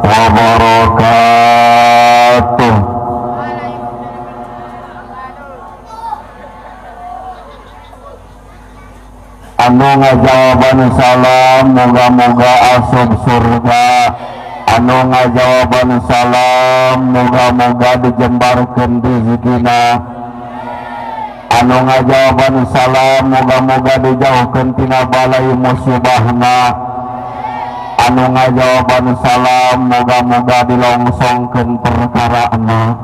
Wabarakatuh. Anu ngajawaban salam moga-moga asup surga. Anu ngajawaban salam moga-moga dijembarkeun rezekina. Anu ngajawaban salam moga-moga dijauhkeun tina balai musibahna. Anu ngajawaban salam moga-moga dilongsongkeun perkarana.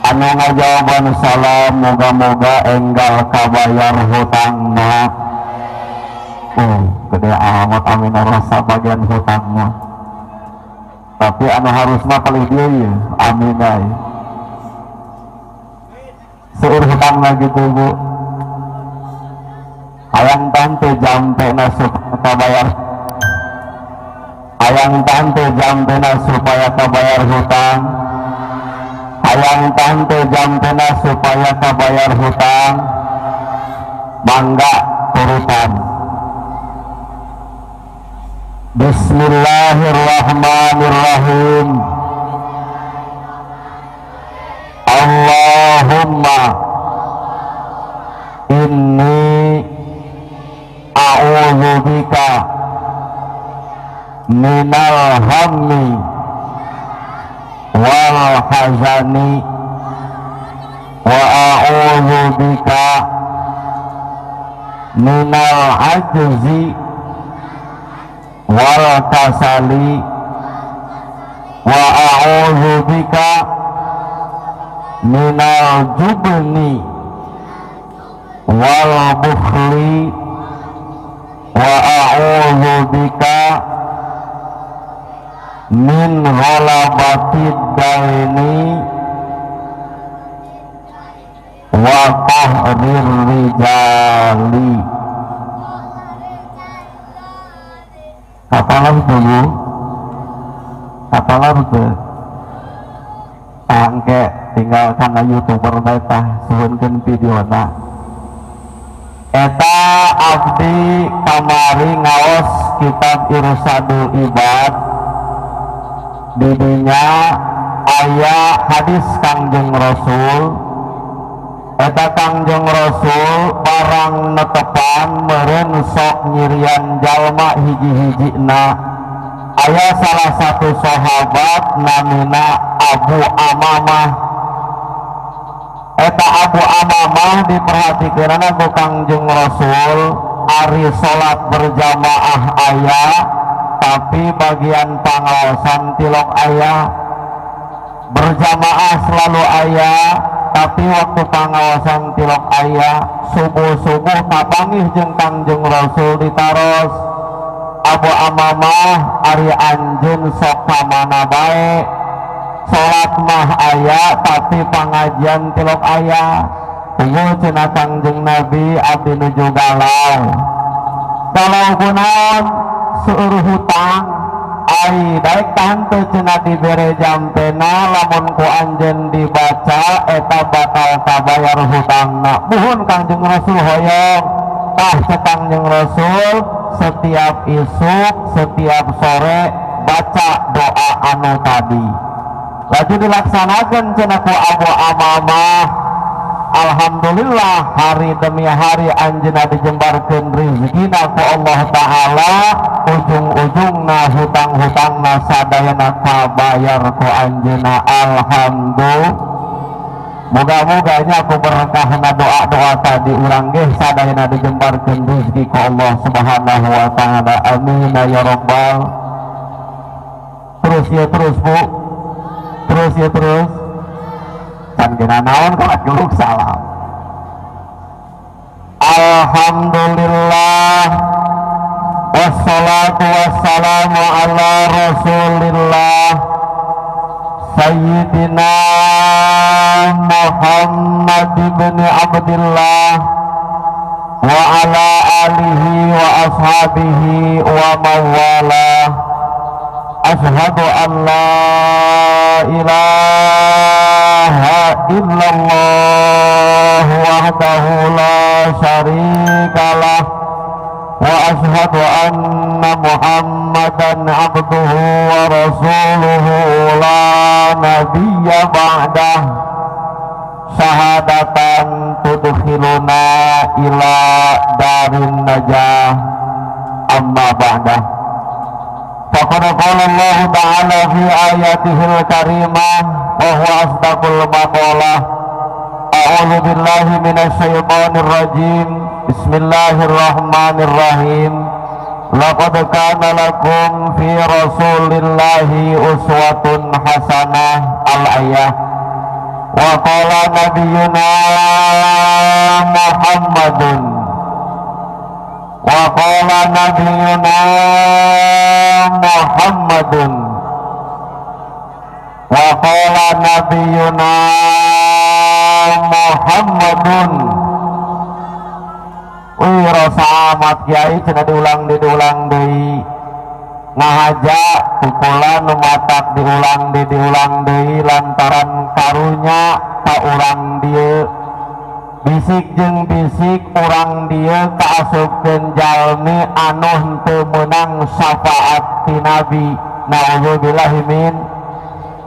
Anu ngajawaban salam moga-moga enggal kabayar hutangna. Gede amat amin rasa bagian hutangnya. Tapi anu harusna paling dia ya, amin ay. Seueur hutangna gitu Bu. Hayang tante jampena supaya kabayar. Hayang tante jampena supaya kabayar hutang. Hayang tante jampena supaya kabayar hutang. Mangga turutan. Bismillahirrahmanirrahim. Allahumma inni a'udzubika minal hammi wal hazani wa a'udzubika minal ajzi wal kasali wa a'udzubika minal jubni wal bukhli wa a'udzubika min ghalabatid daini wa qahrir rijali. Kapalar dulu, kapalar tuh tangke tinggal karena youtuber bae tah suhunkeun videona. Eta abdi kamari ngaos kitab Irsyadul Ibad, didinya aya hadis Kangjeng Rasul. Eta Kangjeng Rasul barang netepan meureun sok nyirian jalma hiji-hijina. Aya salah satu sahabat namina Abu Amamah. Eta Abu Amamah diperhatikeunana ku Kangjeng Rasul ari salat berjamaah aya, tapi bagian pangaosan tilok aya. Berjamaah selalu aya, tapi waktu pangaosan tilok aya. Subuh-subuh kapanggih jeung Kangjeng Rasul ditaros, Abu Amamah ari anjeun sok ka mana bae, salat mah aya tapi pangajian tilok aya. Tunggu cenah Kangjeng Nabi, abdi nuju galau. Galau kunaon? Seueur hutang. Ai daek tante cenah dibere jampena, lamun ku anjeun dibaca eta bakal kabayar hutangna. Muhun Kangjeng Rasul hoyong. Tah cek Kangjeng Rasul setiap isuk setiap sore baca doa anu tadi. Laju dilaksanakan cenah ku Abu Amamah. Alhamdulillah hari demi hari anjeunna dijembarkeun rezekina ku Allah Ta'ala, ujung-ujungna hutang-hutangna sadayana kabayar ku anjeunna. Alhamdulillah. Moga-moga nya ku berkahna doa-doa tadi urang ge sadayana dijembarkeun rezeki ku Allah Subhanahu wa Ta'ala. Amin ya rabbal. Terus ya terus Bu, terus ya terus. Can kena naon kalau geluk salam. Alhamdulillah wassalatu wassalamu ala Rasulillah Sayyidina Muhammad ibn Abdullah wa ala alihi wa ashabihi wa mawala. Ashhadu an la ilaha illallah wahdahu la syarikalah wa وأشهد أن محمدا عبده ورسوله لا نبي بعده شهادة تدخلنا إلى دار النجاة. أما بعد، فقد قال الله تعالى في آياته الكريمة وهو أصدق المقالة: أعوذ بالله من الشيطان الرجيم، بسم الله الرحمن الرحيم، لقد كان لكم في رسول الله أسوة حسنة، الآية. وقال نبينا محمد، وقال نبينا محمد، وقال نبينا محمد. Wih, rasa amat kiai cenah diulang deui, diulang deui ngahaja pukulan nu matak diulang deui, diulang deui lantaran karunya ka urang dieu, bisik jeung bisik urang dieu kaasupkeun jalmi anu henteu meunang syafaat ti Nabi, naudzubillahi min.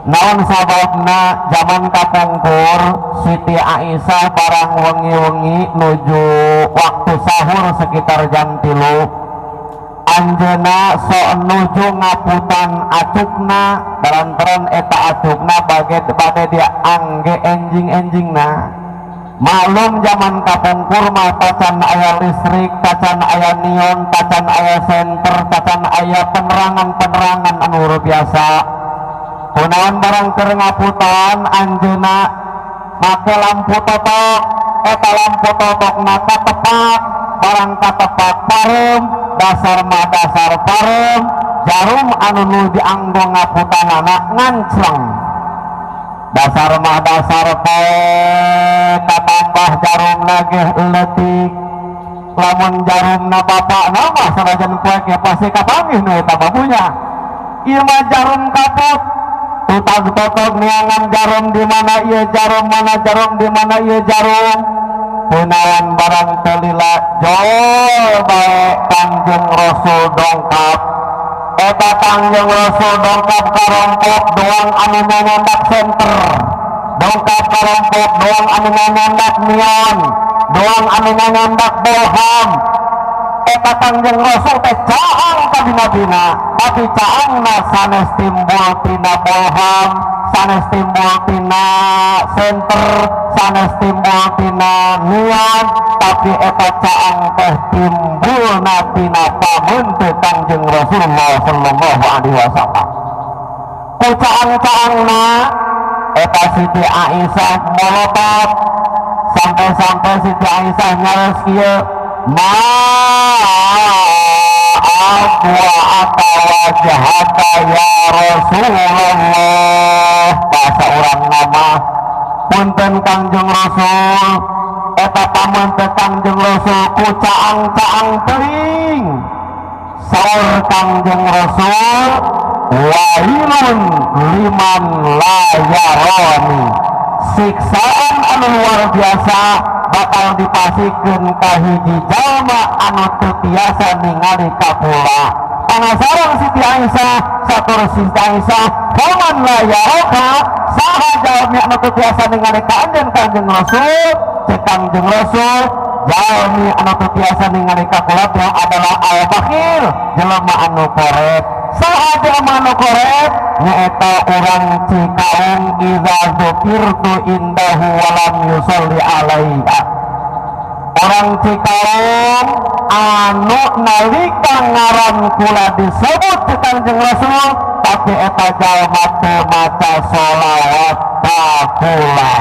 Naon sababna? Zaman kapungkur Siti Aisyah barang wengi-wengi nuju waktu sahur sekitar jam 3, anjeuna sok nuju ngaputan acukna, lantaran eta acukna bade bade diangge enjing-enjingna. Maklum zaman kapungkur mah tacan aya listrik, tacan aya neon, tacan aya senter, tacan aya penerangan-penerangan anu luar biasa. Kunaon barang keur ngaputan anjeuna make lampu totok. Eta lampu totokna katepak, barang katepak pareum, dasar mah dasar pareum, jarum anu nu dianggo ngaputanana ngancleng. Dasar mah dasar poe katambah jarum lagi leutik. Lamun jarumna bapakna mah sanajan poe ge pasti kapanggih nu eta babunya. Ieu mah jarum kaput, tutag totok neangan jarum di mana ieu jarum, mana jarum, di mana ieu jarum. Kunaon barang teu lila jol bae Kangjeng Rasul dongkap. Eta Kangjeng Rasul dongkap karompok doang anu nyandak senter, dongkap karompok doang anu nyandak neon, doang anu nyandak bolham. Eta Kangjeng Rasul teh caang ka bina-bina, tapi caangna sanes timbul tina bolham, sanes timbul tina senter, sanes timbul tina neon, tapi eta caang teh timbulna tina pameunte Kangjeng Rasulullah sallallahu alaihi wasallam. Ku caang-caangna eta Siti Aisyah molotot, sampai-sampai Siti Aisyah nyaros kieu, "ما أضوأك وجهك يا رسول الله." Bahasa urang nama, punten Kangjeng Rasul, eta pameunte Kangjeng Rasul ku caang-caang teuing. Saur Kangjeng Rasul, "ويل لمن لا يراني." Siksaan anu luar biasa bakal dipasihkeun ka hiji jalma anu teu tiasa ningali ka kula. Penasaran Siti Aisyah, satur Siti Aisyah, "ومن لا يراك?" Saha jalmi anu teu tiasa ningali ka anjeun, Kangjeng Rasul? Cek Kangjeng Rasul, jalmi anu teu tiasa ningali ka kula teh adalah البخيل, jelema anu koret. Saha jelema anu koret? Nyaeta urang Cikaung إذا ذكرت عنده ولم يصل علي. Orang Cikaung anu nalika ngaran kula disebut di Kangjeng Rasul, tapi eta jalma teu maca sholawat ka kula.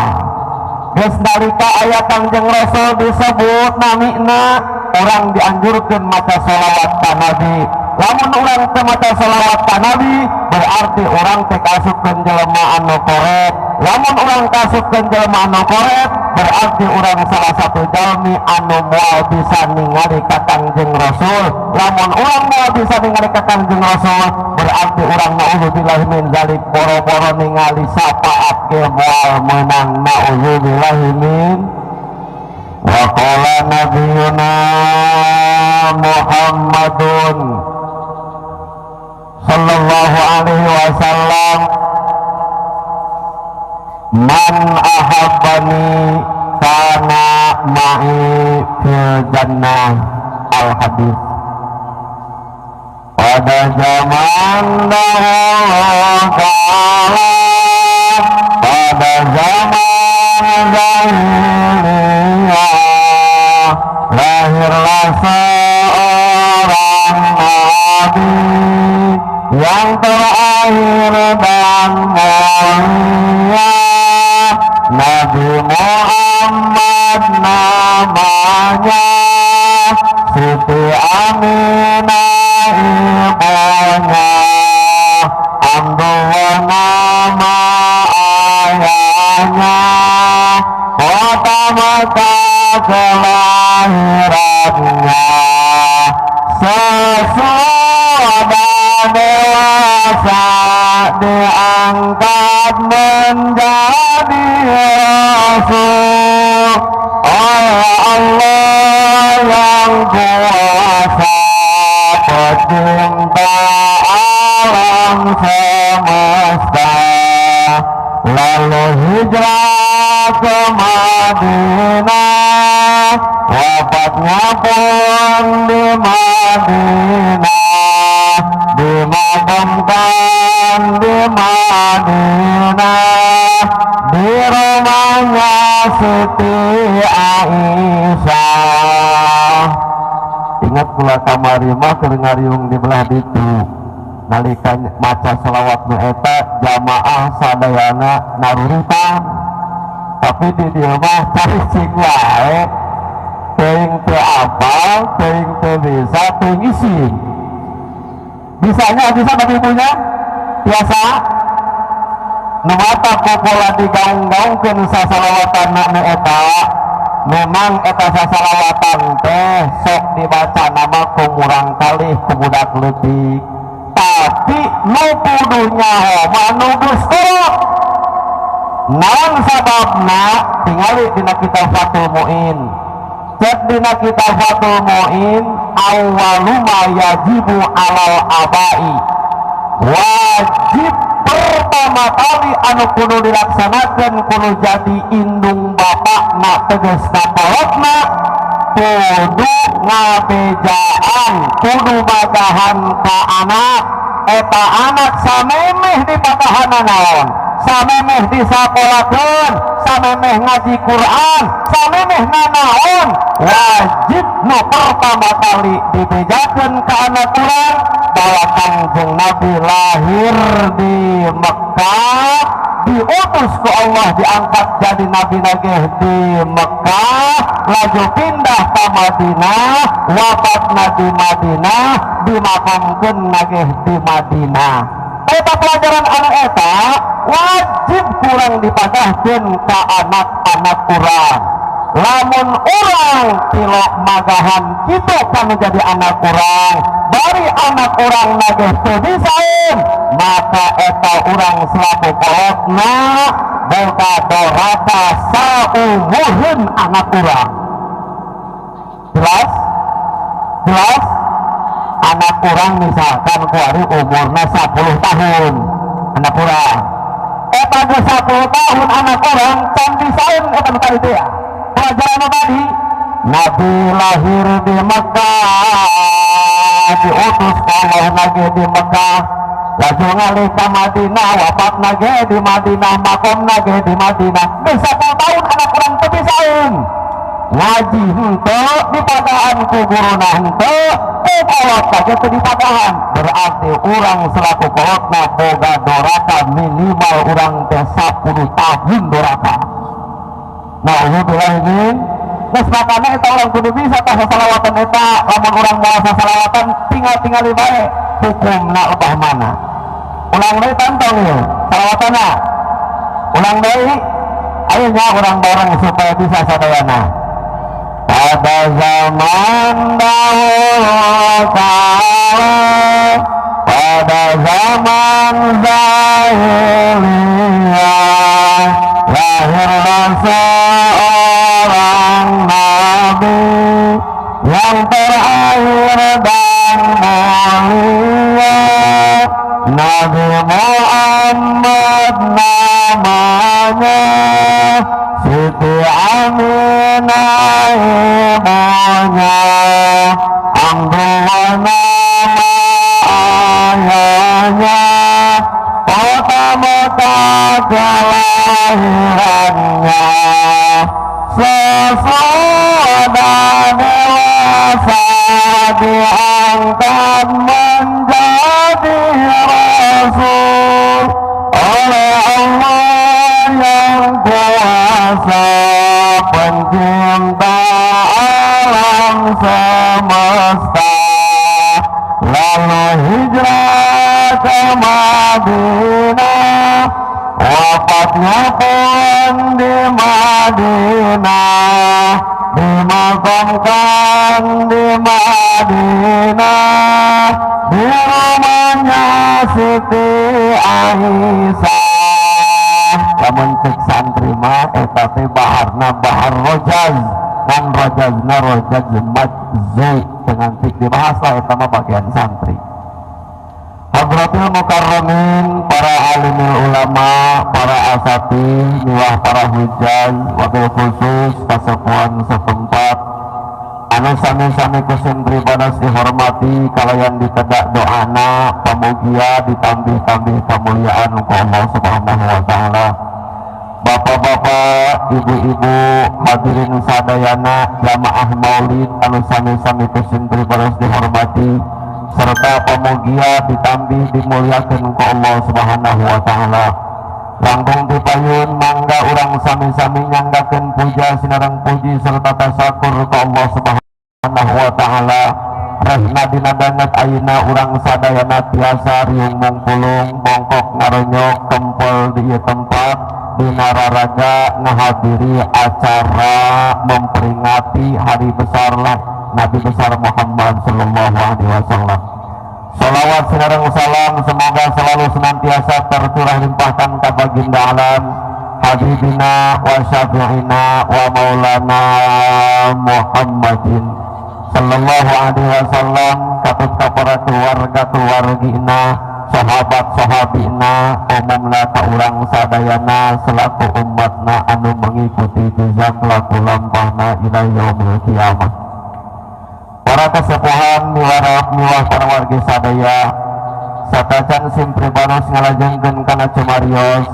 Geus nalika aya Kangjeng Rasul disebut namina, urang dianjurkeun maca sholawat ka Nabi. Lamun urang teu maca sholawat ka Nabi, berarti urang teh kaasupkeun jelema anu koret. Lamun urang kaasupkeun jelema anu koret, berarti urang salah satu jalmi anu moal bisa ningali ka Kangjeng Rasul. Lamun urang moal bisa ningali ka Kangjeng Rasul, berarti urang naudzubillah min zalik boro-boro ningali syafaat ge moal meunang, naudzubillah min. وقال نبينا Qala Muhammadun sallallahu alaihi wasallam, man ahabbani kana ma'i fil jannah. Al hadis. Pada zaman dahulu kala, pada zaman jahiliyah, lahirlah seorang nabi yang terakhir dan mulia. Nabi Muhammad namanya, Siti Aminah ibunya, Abdullah nama ayahnya, kota Mekah kelahirannya. Sesudah dewasa diangkat menjadi rasul oleh Allah yang kuasa, pecinta alam semesta. Lalu hijrah ke Madinah, wafatnya pun di Madinah, dimakamkan di Madinah, di rumahnya Siti Aisyah. Ingat kula kamari mah keur ngariung di belah ditu, nalika maca selawat nu eta jamaah sadayana naruritan, tapi di dieu mah caricing wae, teuing teu apal, teuing teu bisa, teuing isin. Bisanya bisa, tapi ibunya biasa nu mata popola digaung-gaungkeun sasalawatan nu eta. Memang eta sasalawatan teh sok dibaca nama ku murangkalih, ku budak leutik, tapi nu kudu nyaho mah nu geus kolot. Naon sababna? Tingali dina kitab Fathul Muin. Cek dina kitab Fathul Muin, awwalu ma yajibu alal abai, wajib pertama kali anu kudu dilaksanakan kudu jadi indung bapak na, tegasna kolotna, kudu ngabejaan, kudu magahan ka anak. Eta anak samemeh dipatahan naon, samemeh disakolakeun, samemeh ngaji Quran, samemeh nanaon, wajib nu pertama kali dibejakeun ka anak urang bahwa Kangjeng Nabi lahir di Mekah, diutus ke Allah, diangkat jadi nabi nagih di Mekah, laju pindah ke Madinah, wafat di Madinah, dimakamkeun nagih di Madinah. Eta pelajaran anak eta wajib kurang dipadahkeun ka anak-anak urang. Lamun urang tilok magahan kitu kan menjadi anak urang, bari anak urang nagih teu bisaeun, maka eta urang selaku kolotna boga doraka saumureun anak urang. Jelas? Jelas? Anak urang misalkan kuari umurna 10 tahun, anak urang eta geus 10 tahun, anak urang can bisaeun eta nu tadi teh ya, pelajaran nu tadi, Nabi lahir di Mekah, diutus Allah lagi di Mekah, laju ngalih ke Madinah, wafat nage di Madinah, makom nage di Madinah. Geus 10 tahun anak urang teu bisaeun ngaji, henteu dipadahan ku guruna, henteu ku kolot kage teu dipadahan, berarti urang selaku kolotna boga doraka minimal urang teh 10 tahun doraka. Nauzubillah min. Geus makana eta urang kudu bisa tah sasalawatan eta. Lamun urang moal sasalawatan, tinggal-tinggal bae hukumna lebah mana. Ulang deui tantong ieu salawatanna, ulang deui, ayo nya urang bareng supaya bisa sadayana. Pada zaman dahulu kala, pada zaman jahiliyah, lahirlah seorang nabi yang terakhir. Nabi Muhammad namanya, Siti Aminah ibunya, Abdullah nama ayahnya, kota Mekah kelahirannya. Sesudah dewasa diangkat menjadi rasul oleh Allah yang kuasa, pencipta alam semesta. Lalu hijrah ke Madinah, wafatnya pun di Madinah, dimakamkan di Madinah, di rumahnya Siti Aisyah. Lamun cek santri mah eta teh baharna bahar rojaz, dan rojazna rojaz majzu dengan di bahasa eta mah bagian santri. Hadratil mukarramin, para alimil ulama, para asatidz, miwah para hujaj, wabil khusus kasepuhan setempat anu sami-sami ku sim pribados dihormati kalayan ditedak doana, pamugia ditambih-tambih kemuliaan ku Allah Subhanahu wa Ta'ala. Bapak-bapak, ibu-ibu, hadirin sadayana jamaah maulid anu sami-sami ku sim pribados dihormati serta pamugia ditambih dimuliakan ku Allah Subhanahu wa Ta'ala. Langkung dipayun, mangga urang sami-sami nyanggakeun puja sinareng puji serta tasakur ka Allah Subhanahu wa Ta'ala. Rehna dina banget ayeuna urang sadayana tiasa riung mungpulung, bongkok ngaronyok, kempel di ieu tempat dina raraga ngahadiri acara memperingati hari besar lah Nabi besar Muhammad sallallahu alaihi wasallam. Salawat sinareng salam semoga selalu senantiasa tercurah limpahkan ka baginda alam Habibina wa syafi'ina wa maulana Muhammadin sallallahu alaihi wasallam, katut ka para keluarga keluargina, sahabat sahabina, umumna ka urang sadayana selaku umatna anu mengikuti jejak laku lampahna ila yaumil kiamah. Para kesepuhan miwarap miwah para wargi sadaya, satacan sim pribados ngalajengkeun kana cumarios,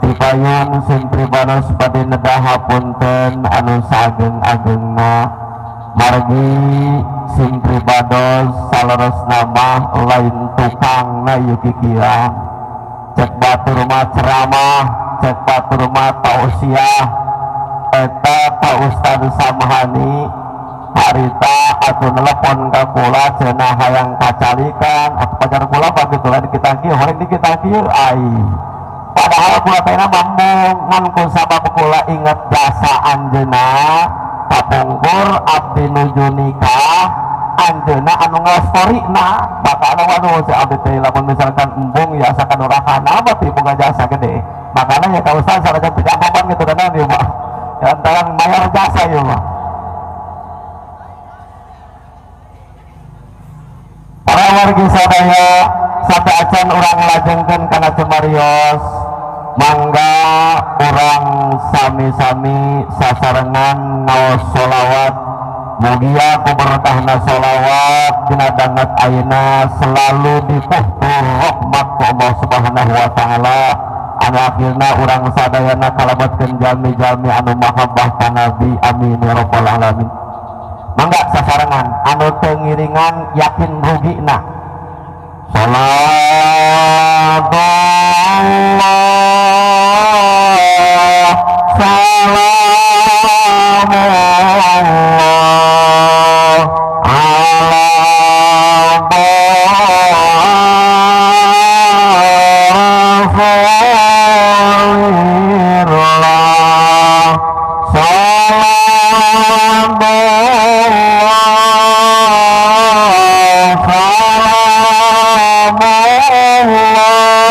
tipayun sim pribados bade nedah hapunten anu saageng-agengna, margi sim pribados saleresna mah lain tukangna ieu kikiran. Cek batur mah ceramah, cek batur mah tausiah. Eta Pak Ustaz Samhani harita atuh nelepon ka kula, cenah hayang kacalikan atuh pacar kula. Begitu lain kita kieu, horeng di kita kieu ai, padahal kula teh mambung, ngan ku sabab kula inget jasa anjeunna. Kapungkur abdi nuju nikah, anjeunna anu ngastorina. Bakal waduh, si abdi teh lamun misalkan embung ya asa kanurakana berarti boga jasa gede. Makanya ya ka Ustaz sanajan tidak beban gitu kan ieu mah ya, antara bayar jasa ieu mah. Para wargi sadaya, sampai acan urang lajengkeun kana cumarios, mangga urang sami-sami sasarengan ngaos sholawat. Mugia ku berkahna sholawat dina danget ayeuna selalu dipuhtur rahmat ku Allah Subhanahu wa Ta'ala, anu akhirna urang sadayana kalebetkeun jalmi-jalmi anu mahabbah ka Nabi. Amin ya rabbal alamin. Mangga sasarengan, anu teu ngiringan yakin rugina. Salatullah salamullah ala Rasulillah. Salatullah salamullah.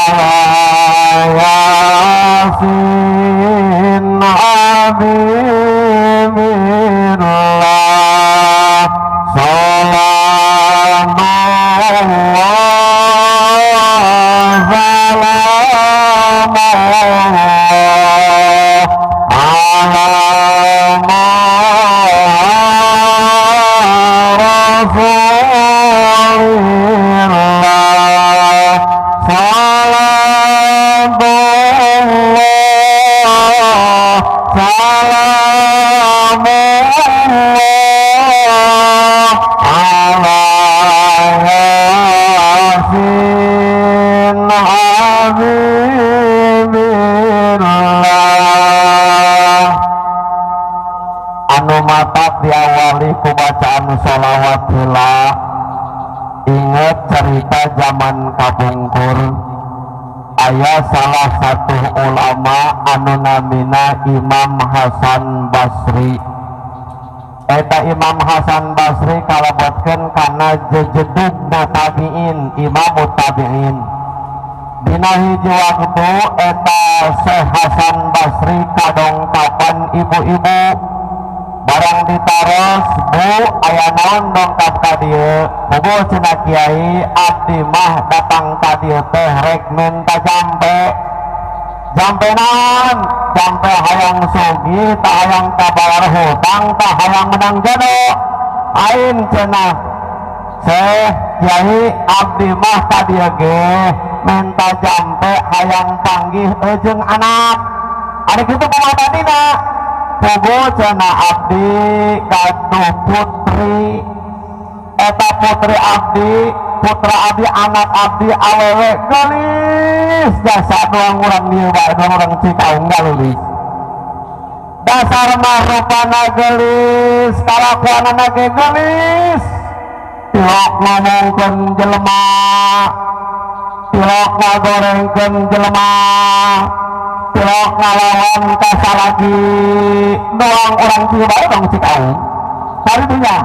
Ala Yasin Habibillah. Salamullah, salamullah ala Rasulillah. Salamullah, salamullah ala Yasin Habibillah. Anu matak diawali ku bacaan sholawat heula, inget cerita zaman kapungkur, aya salah satu ulama anu namina Imam Hasan Basri. Eta Imam Hasan Basri kalebetkeun kana jejedugna tabiin, Imam tabiin. Dina hiji waktu eta Syekh Hasan Basri kadongkapan ibu-ibu. Barang ditaros, "Bu, aya naon dongkap ka dieu?" "Puguh," cenah, "Kiai, abdi mah datang ka dieu teh rek minta jampe." "Jampe naon?" "Jampe hayang sugih tah, hayang kabayar hutang tah, hayang menang jodoh." "Ain," cenah, "Syekh Kiai, abdi mah ka dieu ge minta jampe hayang panggih jeung anak." Ari kitu kumaha tadina? "Puguh," cenah, "abdi gaduh putri. Eta putri abdi, putra abdi, anak abdi awewe geulis jasa, doang urang dieu bae, doang urang Cikaung galulis. Dasar mah rupana geulis, kalakuanana ge geulis, tilok ngomongkeun jelema, tilok ngagorengkeun jelema, tilok ngalawan ka salaki, doang urang dieu bae, dong Cikaung kali dinya.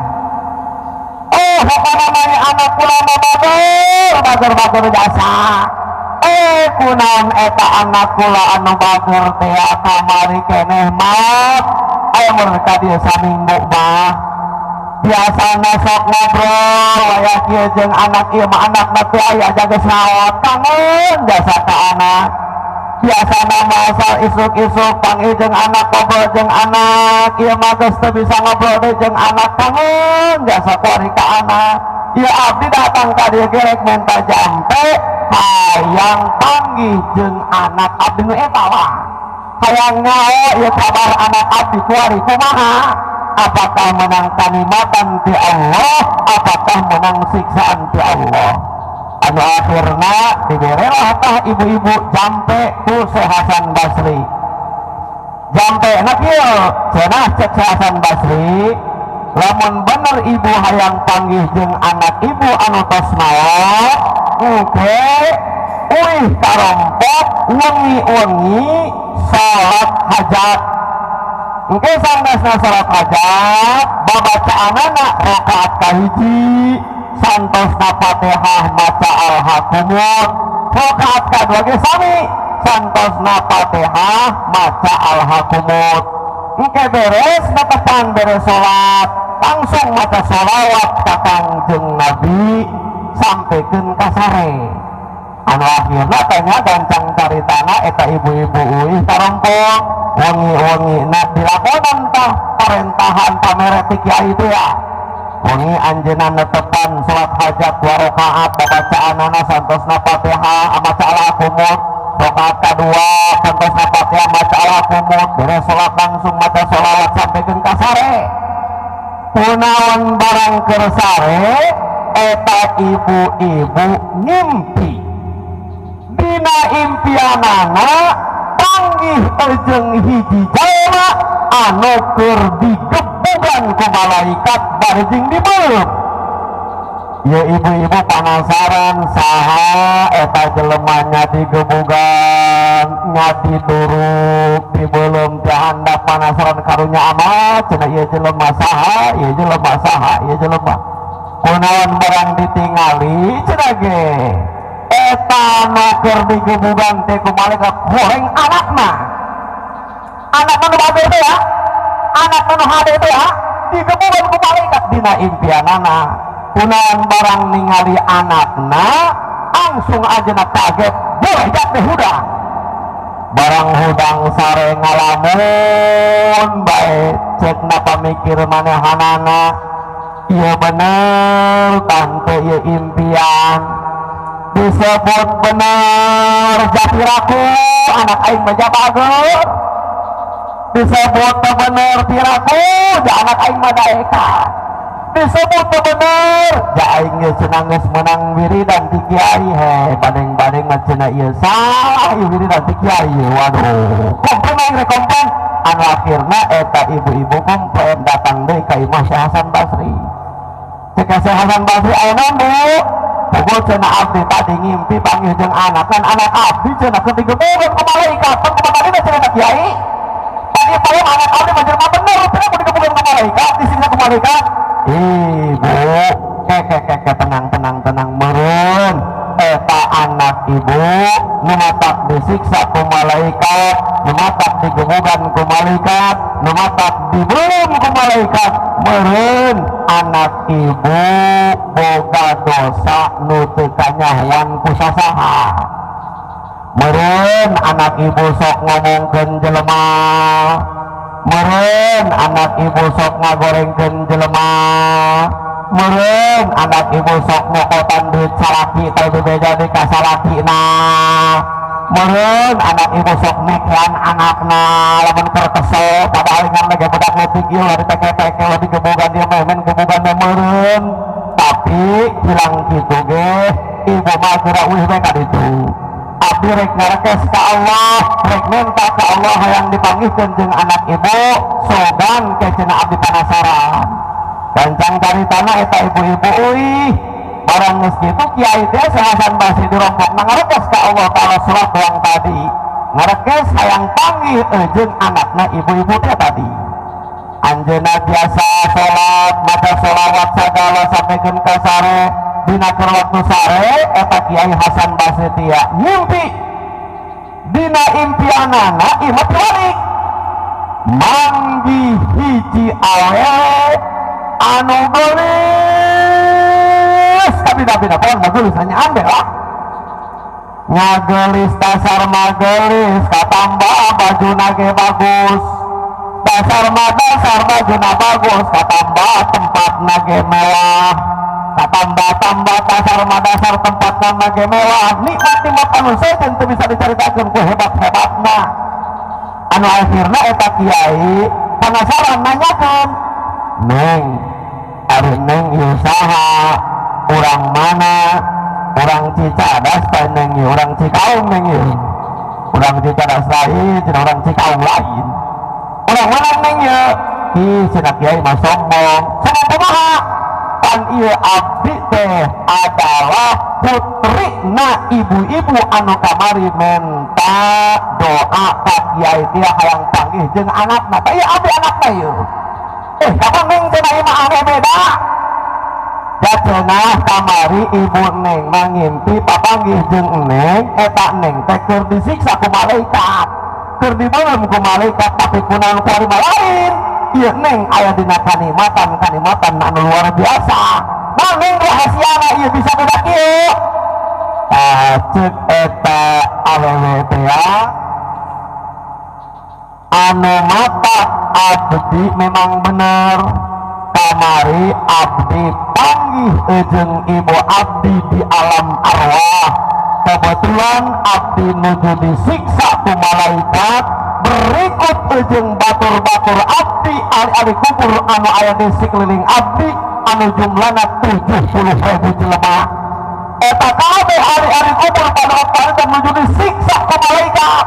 Oh, pokoknya namanya anak kula mah bager bager bager jasa. Eh, kunaon eta anak kula anu bager teh kamari keneh maot? Aya mun ka dieu saminggu mah. Biasana sok ngobrol wayah kieu jeung anak ieu mah, anakna teh aya jaga maot, kangen jasa ka anak. Biasana masa isuk-isuk panggih jeung anak, ngobrol jeung anak, ieu mah geus teu bisa ngobrol deui jeung anak, kangen jasa kuari ka anak. Ieu abdi datang ka dieu ge rek minta jampe hayang panggih jeung anak abdi nu eta lah, hayang nyaho ieu kabar anak abdi kuari kumaha, apakah menang kanikmatan ti Allah, apakah menang siksaan ti Allah." Anu akhirna diberelah tah ibu-ibu jampe ku Syekh Hasan Basri. Jampe na kieu cenah, cek Syekh Hasan Basri, "Lamun bener ibu hayang panggih jeung anak ibu anu tos maot, engke uih karompok wengi-wengi salat hajat. Engke sanggeusna salat hajat, babacaanana rakaat kahiji santosna Fatihah maca Alhakumut, rakaat kadua ge sami, santosna Fatihah maca Alhakumut. Engke beres netepan, beres salat, langsung maca sholawat ka Kangjeng Nabi sampaikan kasare." Anu akhirna tanya gancang caritana, eta ibu-ibu uih karompok wengi-wengi na dilakonan tah parentahan pamere ti kiai teh ya. Wengi anjeunna netepan salat hajat dua rakaat, babacaanana santosna Fatihah maca Al-Kumut, rakaat kadua santosna Fatihah maca Al-Kumut, beres salat langsung maca sholawat sampaikan kasare. Kunaon barang keur sare eta ibu-ibu ngimpi. Dina impianana panggih jeung hiji jalma anu keur digebugan ku malaikat bari jeung dibeuleum. Ya, ibu-ibu penasaran, saha eta jelemanya digebugan nya, diduruk, dibeuleum ti handap? Penasaran karunya amat cenah, ieu jelema saha, ieu jelema saha, ieu jelema kunaon? Barang ditingali cenah ge eta Eta nu keur digebugan teh ku malaikat goreng anakna, anak nu bager teh ya, anak nu hade teh ya, digebugan ku malaikat dina impianana. Kunaon barang ningali anakna langsung aja kaget, boleh teh hudang. Barang hudang sare ngalamun bae, cekna pamikir manehanana, iya bener tante, iya impian disebut bener, japiraku anak aing mah bager, disebut bener piraku ja anak aing mah daekan, disebut bener ja aing geus cenah geus menang wiridan ti kiai. He, bandeng-bandeng mah cenah ieu salah ieu wiridan ti kiai. Waduh, komplain aing rek komplain. Anu akhirna eta ibu-ibu komplain, datang deui ka Imah Syekh Hasan Basri. Cek Syekh Hasan Basri, "Aya naon, Bu?" "Pokok cenah abdi tadi ngimpi panggih jeung anak kan anak abdi cenah keur digebugan ku malaikat. Pan kumaha tadi cenah kiai tadi paling anak abdi mah jelema bener, cenah ku digebugan ku malaikat, disiksa ku malaikat." "Ibu, ke ke ke, tenang, tenang, tenang. Meureun eta anak ibu nu matak disiksa ku malaikat, nu matak digebugan ku malaikat, nu matak dibelum ku malaikat, meureun anak ibu boga dosa nu teu kanyahoan ku sasaha. Meureun anak ibu sok ngomongkeun jelema, meureun anak ibu sok ngagorengkeun jelema, meureun anak ibu sok nyokotan duit salaki teu bebeja deui ka salakina, meureun anak ibu sok mekean anakna lamun keur kesel, padahal ngan lagi budak leutik ieu ulah diteke-teke, ulah digebugan, dia memen gebugan meureun. Tapi hilang kitu ge ibu mah geura uih we ka ditu. Abdi rek ngarekes ka Allah, rek minta ka Allah hayang dipanggihkeun jeung anak ibu, sogan ke cenah abdi penasaran." Gancang caritana eta ibu-ibu uih. Barang geus kitu kiai teh Syekh Hasan Basri dirompokna ngarekes ka Allah Ta'ala surat doang tadi, ngarekes hayang panggih jeung anakna ibu-ibu teh tadi. Anjeunna biasa salat, maca sholawat sagala sampaikan ka sare. Dina keur waktu sare eta Kiai Hasan Basri tia ngimpi. Dina impianana ieu tiwalik manggih hiji awewe anu geulis, tapi tapi tapi mah geulis hanya ambil lah ngagelis, dasar magelis katambah baju ge bagus, dasar mah dasar bajuna bagus katambah tempat ge mewah, katambah tambah dasar mah dasar tempat ge mewah, nikmat nikmat anu sejen teu bisa diceritakeun ku hebat hebatna. Anu akhirna eta kiai penasaran nanyakeun, "Neng, ari neng ieu saha? Urang mana? Urang Cicadas teh neng ieu? Urang Cikaung neng ieu?" "Urang Cicadas lain," cenah, "urang Cikaung lain." "Urang mana neng ieu?" "Ih," cenah, "kiai mah sombong." "Sombong kumaha?" "Pan ieu abdi teh adalah putrina ibu-ibu anu kamari menta doa ka kiai dia hayang panggih jeung anakna. Tah ieu abdi anakna ieu." "Eh, kapan neng cenah ieu mah aneh beda? Ya cenah kamari ibu neng mah ngimpi papanggih jeung neng, eta neng teh keur disiksa ku malaikat, keur dibeuleum ku malaikat, tapi kunaon kuari mah lain, ieu neng aya dina kanikmatan kanikmatan anu luar biasa. Nah, neng rahasiana ieu bisa beda kieu?" Tah, ceuk eta awewe teh ya, "Anu mata abdi memang bener kamari abdi panggih jeung ibu abdi di alam arwah. Kebetulan abdi nuju disiksa ku malaikat berikut jeung batur-batur abdi, ahli-ahli kubur anu aya di sekeliling abdi anu jumlahna 70.000 jelema. Eta kabeh ahli-ahli kubur pada waktu itu menuju disiksa ku malaikat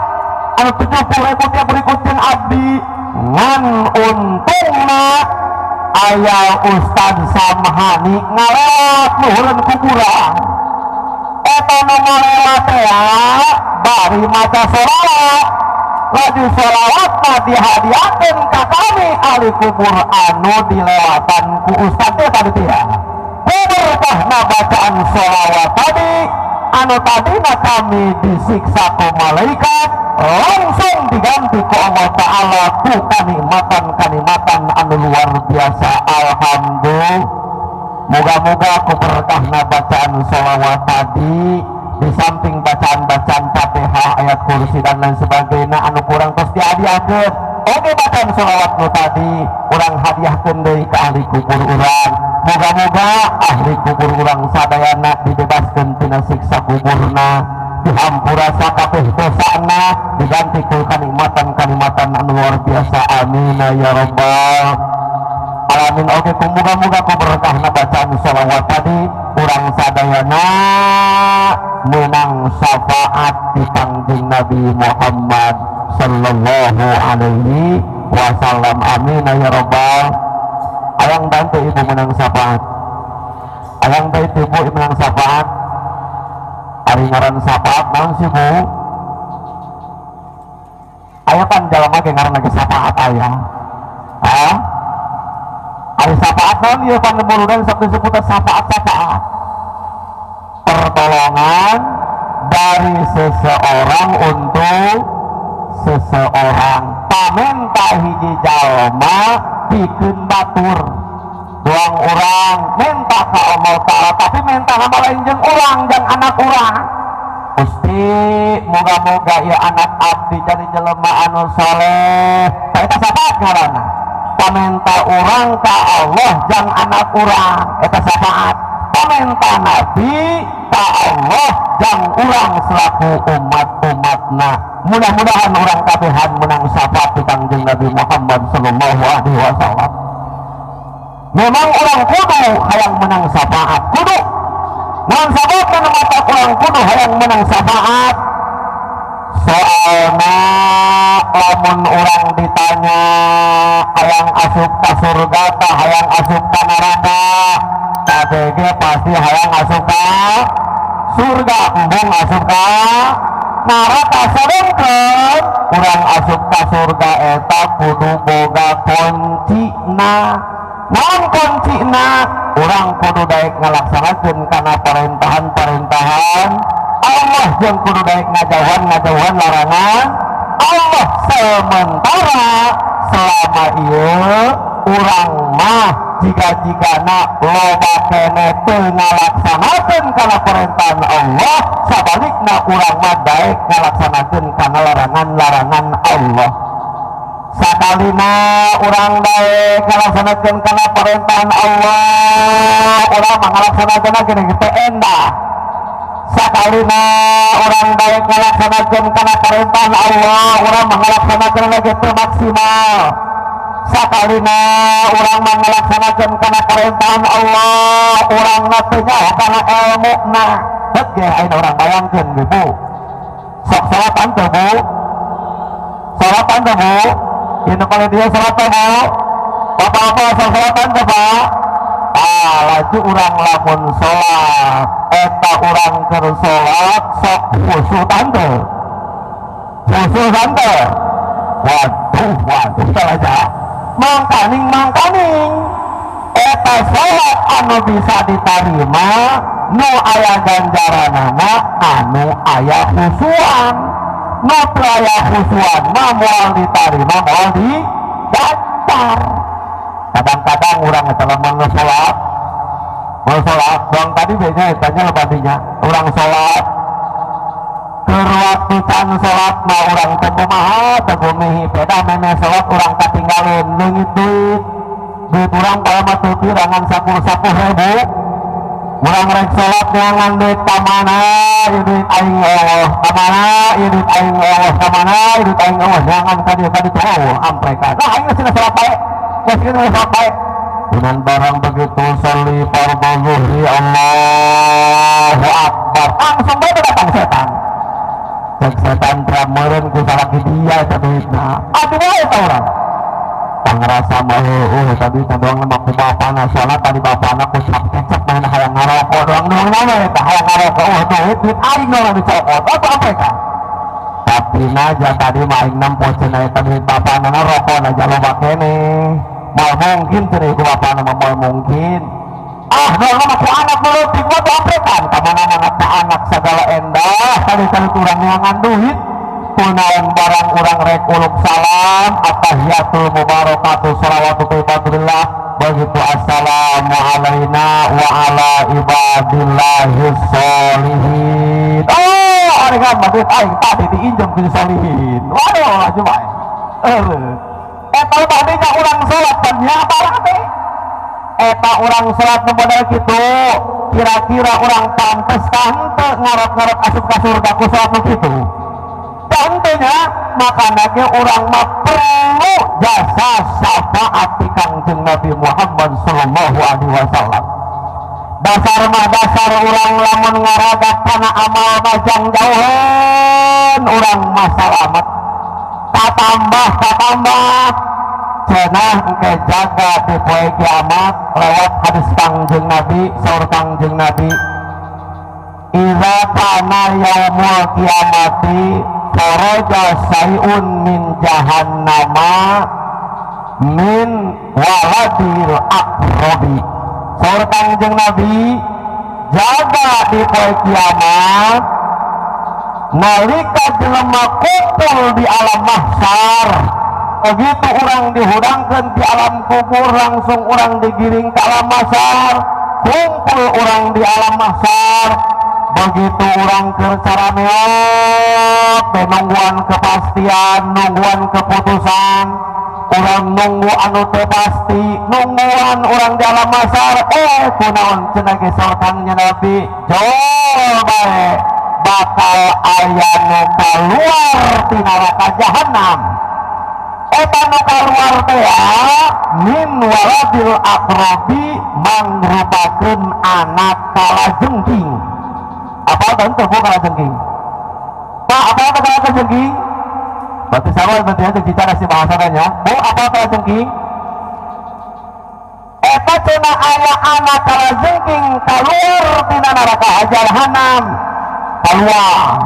anu 70.000 dia berikut jeung abdi. Ngan untungna aya Ustad Samhani ngalewat luhureun kuburan. Eta nu ngalewat teh bari maca sholawat, laju sholawat mah dihadiahkeun ka kami ahli kubur anu dilewatan ku Ustad teh tadi teh ya. Ku berkahna bacaan sholawat tadi Anu tadina kami disiksa ku malaikat langsung diganti ku Allah Ta'ala ku kanikmatan-kanikmatan anu luar biasa. Alhamdulillah. Moga-moga ku berkahna bacaan sholawat tadi, di samping bacaan-bacaan Fatihah, ayat kursi, dan lain sebagainya anu kurang terus dihadiahkeun. Oke, bacaan sholawat nu tadi urang hadiahkeun deui ke ahli kubur urang. Moga-moga ahli kubur urang sadayana dibebaskeun tina siksa kuburna, dihampura sakabeh dosana, diganti ku kanikmatan-kanikmatan anu luar biasa. Amin ya rabbal alamin. Oke, ku moga-moga ku berkahna bacaan sholawat tadi urang sadayana menang syafaat di Kangjeng Nabi Muhammad sallallahu alaihi wasallam. Amin ya rabbal. Ayang bantu ibu menang syafaat, ayang bantu ibu menang syafaat. Ari ngaran syafaat naon sih, Bu? Aya pan jalma ge ngaran lagi syafaat aya. Ah, ari syafaat naon ieu? Pan buludan sok disebut syafaat. Syafaat pertolongan dari seseorang untuk seseorang. Pamenta hiji jalma pikeun batur doang, urang minta ka Allah Ta'ala, tapi minta nama lain jeung urang, jeung anak urang. Gusti, moga-moga ya anak abdi jadi jelema anu soleh. Tah, eta syafaat ngaranna. Pamenta urang ka Allah jang anak urang, eta syafaat. Pamenta Nabi ka Allah jang urang selaku umat-umatna. Mudah-mudahan urang kabehan menang syafaat di Kangjeng Nabi Muhammad sallallahu alaihi wasallam. Memang urang kudu hayang menang syafaat, kudu. Naon sababna mata urang kudu hayang menang syafaat? Soalna lamun urang ditanya hayang asup ka surga tah hayang asup ka neraka, KBG pasti hayang asup ka surga, embung asup ka neraka. Sedengkeun urang asup ka surga eta kudu boga kuncina. Naon kuncina? Urang kudu daek ngalaksanakeun kana parentahan-parentahan Allah jeung kudu daek ngajauhan-ngajauhan larangan Allah. Sementara selama ieu urang mah jika-jikana loba kene teu ngalaksanakeun kana perintah Allah, sabalikna urang mah daek ngalaksanakeun kana larangan-larangan Allah. Sakalina urang daek ngalaksanakeun kana perintah Allah, urang mah ngalaksanakeun gini teu endah. Sakalina urang daek ngalaksanakeun kana perintah Allah, urang mah ngalaksanakeun lagi teu maksimal. Sakalina urang mah ngalaksanakeun kana perintah Allah, urang mah teu nyaho kana ilmuna. Heug ge ayeuna urang bayangkeun ge, Bu. Sok salatan teu, Bu? Salatan teu, Bu? Ini kalau dia salat teu, Bu? Bapak-bapak sok salatan teu, Pak? Ah, laju urang lamun salat eta urang keur salat sok khusyuk tante, khusyuk tante. Waduh, waduh, salah aja. Mangkaning, mangkaning eta salat anu bisa diterima nu aya ganjaranana anu aya khusyuan. Nu teu aya khusyuan mah moal diterima, moal diganjar. Kadang-kadang urang eta lamun salat, mau salat doang tadi biasanya tanya lebadinya urang salat keur waktu can salat mah urang teu kumaha, teu kumihi beda. Memeh salat urang katinggalin leungit duit. Duit urang kalau mah teu pirangan, 10-10 ribu. Urang rek salat neangan duit, kamana ieu duit aing, Allah, kamana ieu duit aing, Allah, kamana ieu duit aing, Allah? Neangan ka dieu, ka ditu, oh, amprekan. Nah, aing geus salat bae, geus salat bae. Dengan barang begitu soli fardhu zuhri, Allahu Akbar, langsung bae datang setan. Cek setan meureun ku salaki dia eta duitna. Aduh, eta urang pangrasa mah heueuh eta duitna doang mah ku bapana. Soalna tadi bapana ku cap kecap main hayang ngarokok doang, doang mana eta hayang ngarokok. Oh, duit duit aing doang dicokot apa apa. Tapi naja tadi mah aing nempo cenah eta duit bapana na rokok aja loba keneh. Moal mungkin cenah ku bapana mah, moal mungkin. Ah, normal ku anak leutik mah diamprekan ka mana-mana ka anak segala endah kali-kali urang neangan duit. Kunaon barang urang rek uluk salam, attahiyatul mubarakatuh sholawatu thayyibatulillah, begitu assalamu alaina wa ala ibadillahis sholihin. Oh, ari kan duit aing tadi diinjem ku sholihin. Waduh, aju bae. Eta tadinya urang salat ternyata teh eta urang salat nu model kitu, kira-kira urang pantes kah henteu ngarep-ngarep asup ka surga ku salat nu kitu? Tentunya. Makanya ge urang mah perlu jasa syafaat ti Kangjeng Nabi Muhammad sallallahu alaihi wasallam. Dasar mah dasar urang lamun ngaragat kana amal mah jauhan urang mah salamet. Tatambah tatambah cenah engke jaga di poe kiamat lewat hadis Kangjeng Nabi. Saur Kangjeng Nabi, "Iza kana yaumul kiamati kharaja syai'un min jahannama min waladil aqrabi." Saur Kangjeng Nabi, jaga di poe kiamat nalika jelema kumpul di alam mahsyar, begitu orang dihudangkan di alam kubur langsung orang digiring ke alam mahsyar, kumpul orang di alam mahsyar, begitu orang keur carameot nungguan kepastian, nungguan keputusan, orang nunggu anu teu pasti, nungguan orang di alam mahsyar, kunaon cenah ge saur Kangjeng Nabi, jol bae bakal aya nu kaluar ti neraka jahanam. Eta nu kaluar teh min waladil aqrabi, mangrupakeun anak kalajengking. Apa tentu bu kalajengking, Pak? Apa apa kalajengking? Berarti sama, berarti aja bicara si bahasanya. Bu, apa kalajengking? Eta cenah aya anak kalajengking keluar tina neraka jahanam. Keluar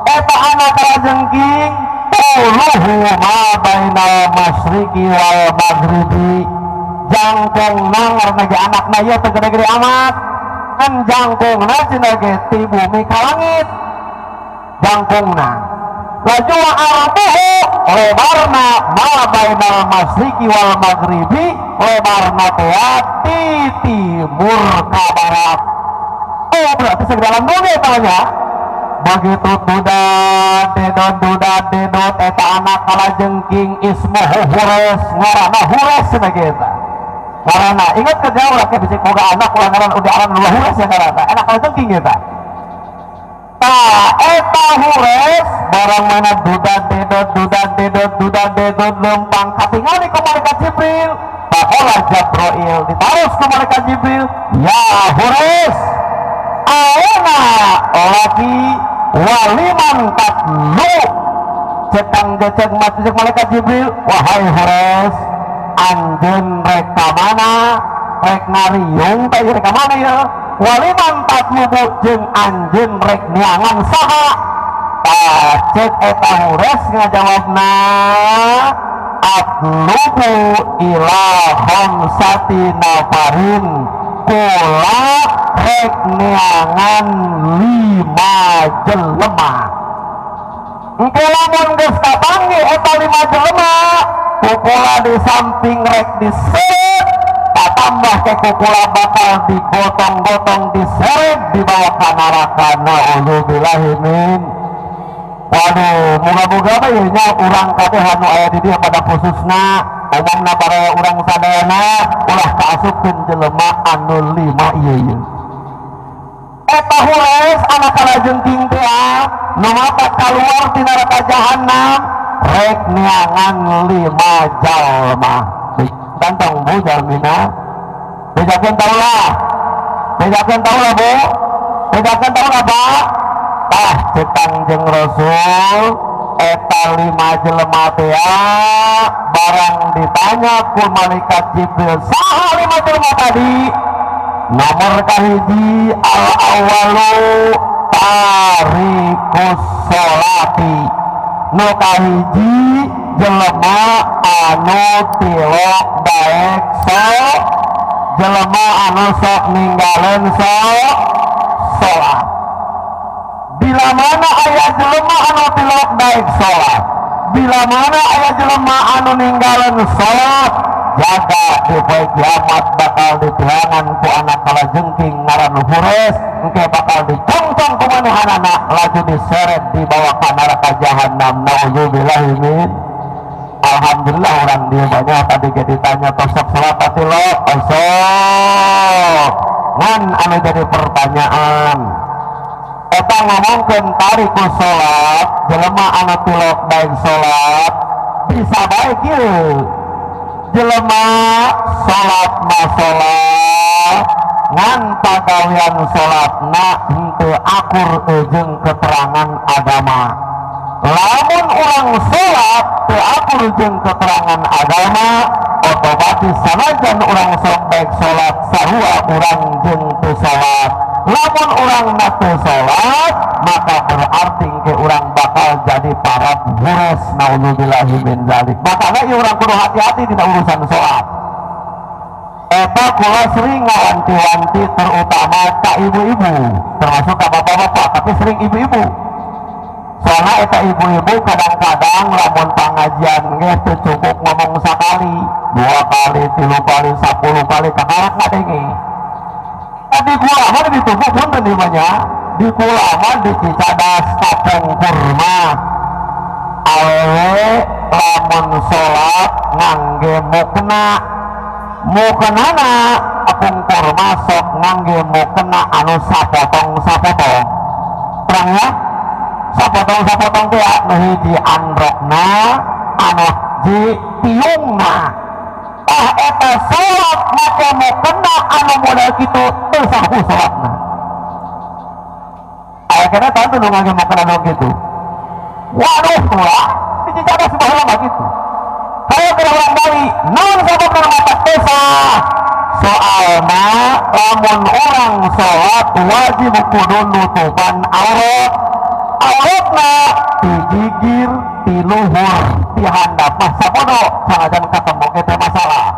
eta anak kalajengking, thuluhu ma bainal masyriqi wal maghribi, jangkungna, ngaranna ge anakna ieu teu gede-gede amat kan, jangkungna cenah ge ti bumi ka langit jangkungna. Laju wa arduhu, lebarna, ma bainal masyriqi wal maghribi, lebarna teh ti timur ka barat. Oh, berarti segala dunia tanya. Begitu duda dedot duda dedot eta anak kalajengking, ismuhu Hures, ngaranna Hures cenah eta ngaranna. Ingat ke jauh lah bisa boga anak ulah ngaran udah aran ulah Hures ya, ngaranna anak kalajengking eta. Tah, eta Hures barang mana duda dedot duda dedot duda dedot lempang katingali ku malaikat Jibril. Faqala Jabrail, ditaros ku malaikat Jibril, "Ya Hures, aina laki waliman tatlu?" Cekang cek cek malaikat Jibril, "Wahai Hures, anjeun rek ka mana? Rek ngariung teh rek ka mana ya? Waliman tatlubu, jeung anjeun rek neangan saha?" Tah, cek eta Hures ngajawabna, "Atlubu ila khamsati nafarin, kula rek neangan lima jelema. Engke lamun geus kapanggih eta lima jelema, kukula di samping rek diseret, tatambah ke kukula bakal digotong-gotong, diseret, dibawa ke neraka." Na'udzubillahi min. Waduh, moga-moga mah ieu nya urang kabeh anu aya di dieu pada khususna umumna para urang sadayana ulah kaasupkeun jelema anu lima ieu ieu. Eta Hures anak kalajengking teh nu mata kaluar ti neraka jahanam rek neangan lima jalma. Ganteng bu jalmina. Bejakeun taulah. Bejakeun taulah, Bu. Bejakeun taulah, Pak. Tah, cek Kangjeng Rasul eta lima jelema teh barang ditanya ku malaikat Jibril saha lima jelema tadi, nomor kahiji, al awalu tarikus sholati, nu kahiji jelema anu tilok daek. So Jelema anu sok ninggalin sok salat. Bila mana aya jelema anu tilok daek salat, bila mana aya jelema anu ninggalin salat, jaga di poe kiamat bakal ditihangan ku anak kalajengking ngaran Hures. Engke bakal dicongcong ku manehanana, laju diseret dibawa ka neraka jahanam, naudzubillahi min. Alhamdulillah, orang dia banyak. Tadi ge ditanya, tos sok salat tilok? Osok. Ngan anu jadi pertanyaan eta ngomongkeun tarikus salat, jelema anu tilok daek salat, bisa bae kieu: jelema salat mah salat, ngan pagawean salatna henteu akur jeung keterangan agama. Lamun urang salat teu akur jeung keterangan agama, otomatis sanajan urang sok baik salat, sarua urang jeung teu salat. Lamun urang teu salat, maka berarti ke urang bakal jadi para hures, naudzubillahi min dzalik. Makanya ieu urang kudu hati-hati dina urusan salat. Eta kula sering ngawanti-wanti, terutama ka ibu-ibu, termasuk ka bapak-bapak, tapi sering ibu-ibu, soalnya eta ibu-ibu kadang-kadang lamun pengajian ge teu cukup ngomong sekali, dua kali, tilu kali, 10 kali kakarak ngadenge. Di kula mah ditumpuk pun di banyak, di kula mah di Cicadas kapungkur mah awewe lamun salat ngangge mukena. Mukenana kapungkur masuk ngangge mukena anu sapotong sapotong, terang ya, sapotong sapotong teh anu hiji androkna, anu hiji tiungna. Ah, eta salat make mukena anu model kitu teu sah salatna. Aya kena teu nu ngangge mukena nu kitu? Waduh, lah di Cicadas baheula mah kitu. Kalau kira orang Bali, naon sababna matak teu sah? Soalna lamun orang sholat wajib kudu nutupan aurat. Auratna di gigir, di luhur, di handap mah sapodo, sanajan ketemu kita masalah.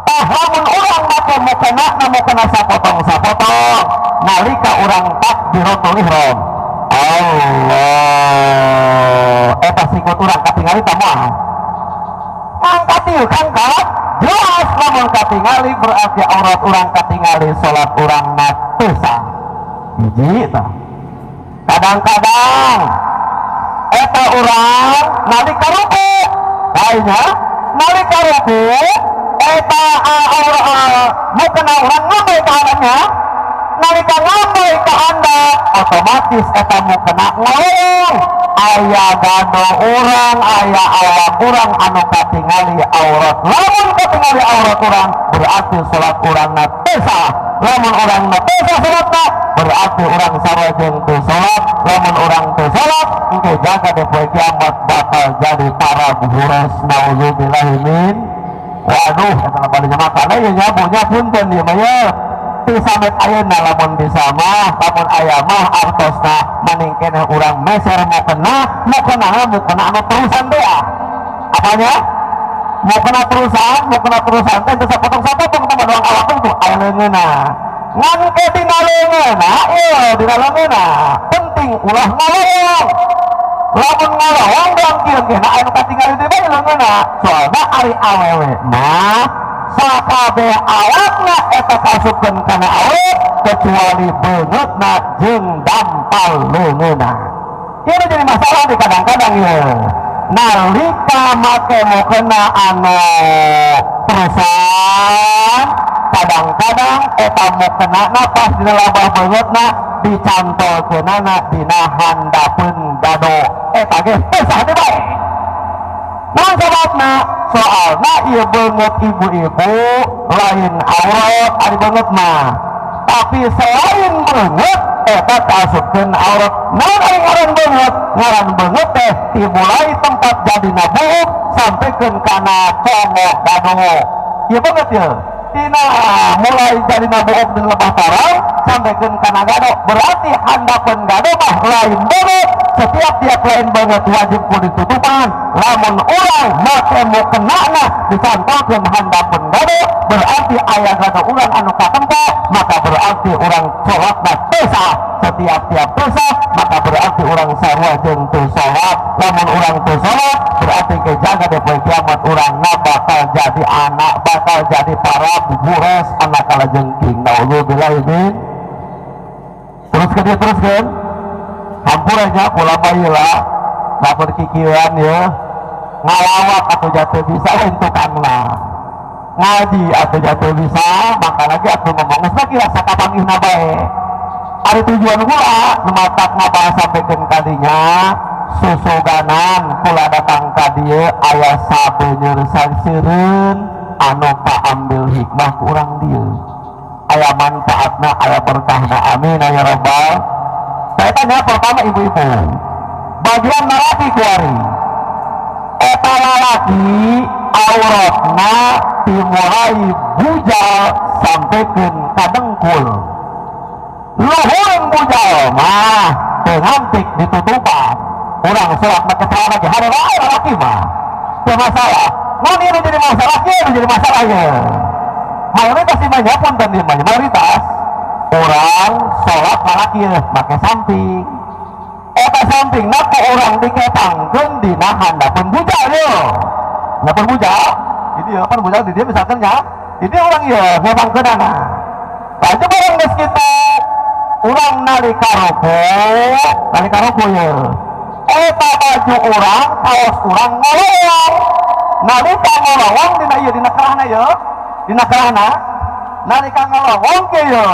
Tah, lamun urang make mukena na mukena sapotong sapotong, nalika urang takbiratul ihram, Allah, eta sikut urang katingali ta moal? Angkat yuk, angkat jelas. Lamun katingali berarti aurat urang katingali, salat urang teu sah. Hiji tah. Kadang-kadang eta urang nalika ruku lainnya, nalika ruku eta aurat mukena urang ngambay ka handapnya. Nalika ngambay ka handap, otomatis eta mukena ngolong, aya gado urang, aya awak urang anu katingali aurat. Lamun katingali aurat urang, berarti salat urang teu sah. Lamun urang teu sah salatna, berarti urang sarua jeung teu salat. Lamun urang teu salat, engke jaga di poe kiamat bakal jadi para buhures, naudzubillahi min. Waduh, eta balinya. Makana ieu nyabunya punten ieu mah ye ti samet ayeuna. Lamun bisa mah, lamun aya mah artosna, maning keneh urang meser mukena, mukena mukena anu terusan teh ah. Apanya mukena terusan, mukena terusan teh teu sapotong sapotong teh doang awak tuh aya leungeunna. Ngan ke dina leungeunna ieu, dina leungeunna penting ulah ngalowong. Lamun ngalowong doang kieu kena anu katingali deui bae leungeunna, soalna ari awewe mah sakabeh awakna eta kasupkeun kana awet kecuali beungeutna jeung dampal leungeunna. Ini jadi masalah di kadang-kadang ya, nalika make mukena anu terusan, kadang-kadang eta mukena pas dina labah beungeutna dicantolkeunana dina handapeun gado, eta ge teu sah deui bae. Naon sababna? Soalna ieu beungeut ibu-ibu lain aurat ari beungeut mah. Tapi selain beungeut eta kaasupkeun aurat. Naon ari ngaran beungeut? Ngaran beungeut teh dimulai tempat jadina buuk sampaikan kana congok gado. Ieu beungeut ieu. Tina mulai dari buuk di lebah tarau sampaikan kana gado, berarti handapeun gado mah lain banget. Setiap tiap lain banget wajib kudu ditutupan. Lamun urang make mukenana dicantolkeun handapeun gado, berarti aya gado urang anu katempo, maka berarti urang sholatna teu sah. Setiap tiap teu sah, maka berarti urang sarua jeung teu salat. Lamun urang teu salat, berarti kejaga di poe kiamat urang bakal jadi anak, bakal jadi para bubures, anak kalajengking. Naudzubillah min. Terus ke dia, terus kan hampura nya kula bae lah, lamun kikieuan ya ngalawak atau jatuh bisa lain tukangna ngaji atau jatuh bisa, maka lagi atau ngomong geus lagi rasa kapanggihna bae. Ari tujuan kula nu matak ngabahas sampaikan kadinya, susuganan kula datang ka dieu aya sabeuneur sangsireun anu kaambil hikmah ku urang dieu, aya manfaatna, aya berkahna. Amin ya rabbal. Saya tanya pertama, ibu-ibu bagian lalaki kuari, eta lalaki auratna dimulai bujal sampaikan ka dengkul. Luhureun bujal mah teu ngantik ditutupan. Urang sholat make celana ge hade wae, lalaki mah teu masalah. Mun ieu jadi masalah kieu, jadi masalah ye mayoritas sih mah, punten ieu mah mayoritas orang sholat lalaki make samping. Eta samping ku urang diketangkeun dina handapeun bujal ye, handapeun bujal ini ya, pan bujal di dia misalkan ya, ini orang ya ngetangkeunana. Laju orang geus kitu, urang nalika ruku, nalika ruku ye, eta baju urang, kaos urang ngolowong. Nalika ngolowong dina ieu, dina kerahna ye, dina kerahna, nalika ngolowong ke ye,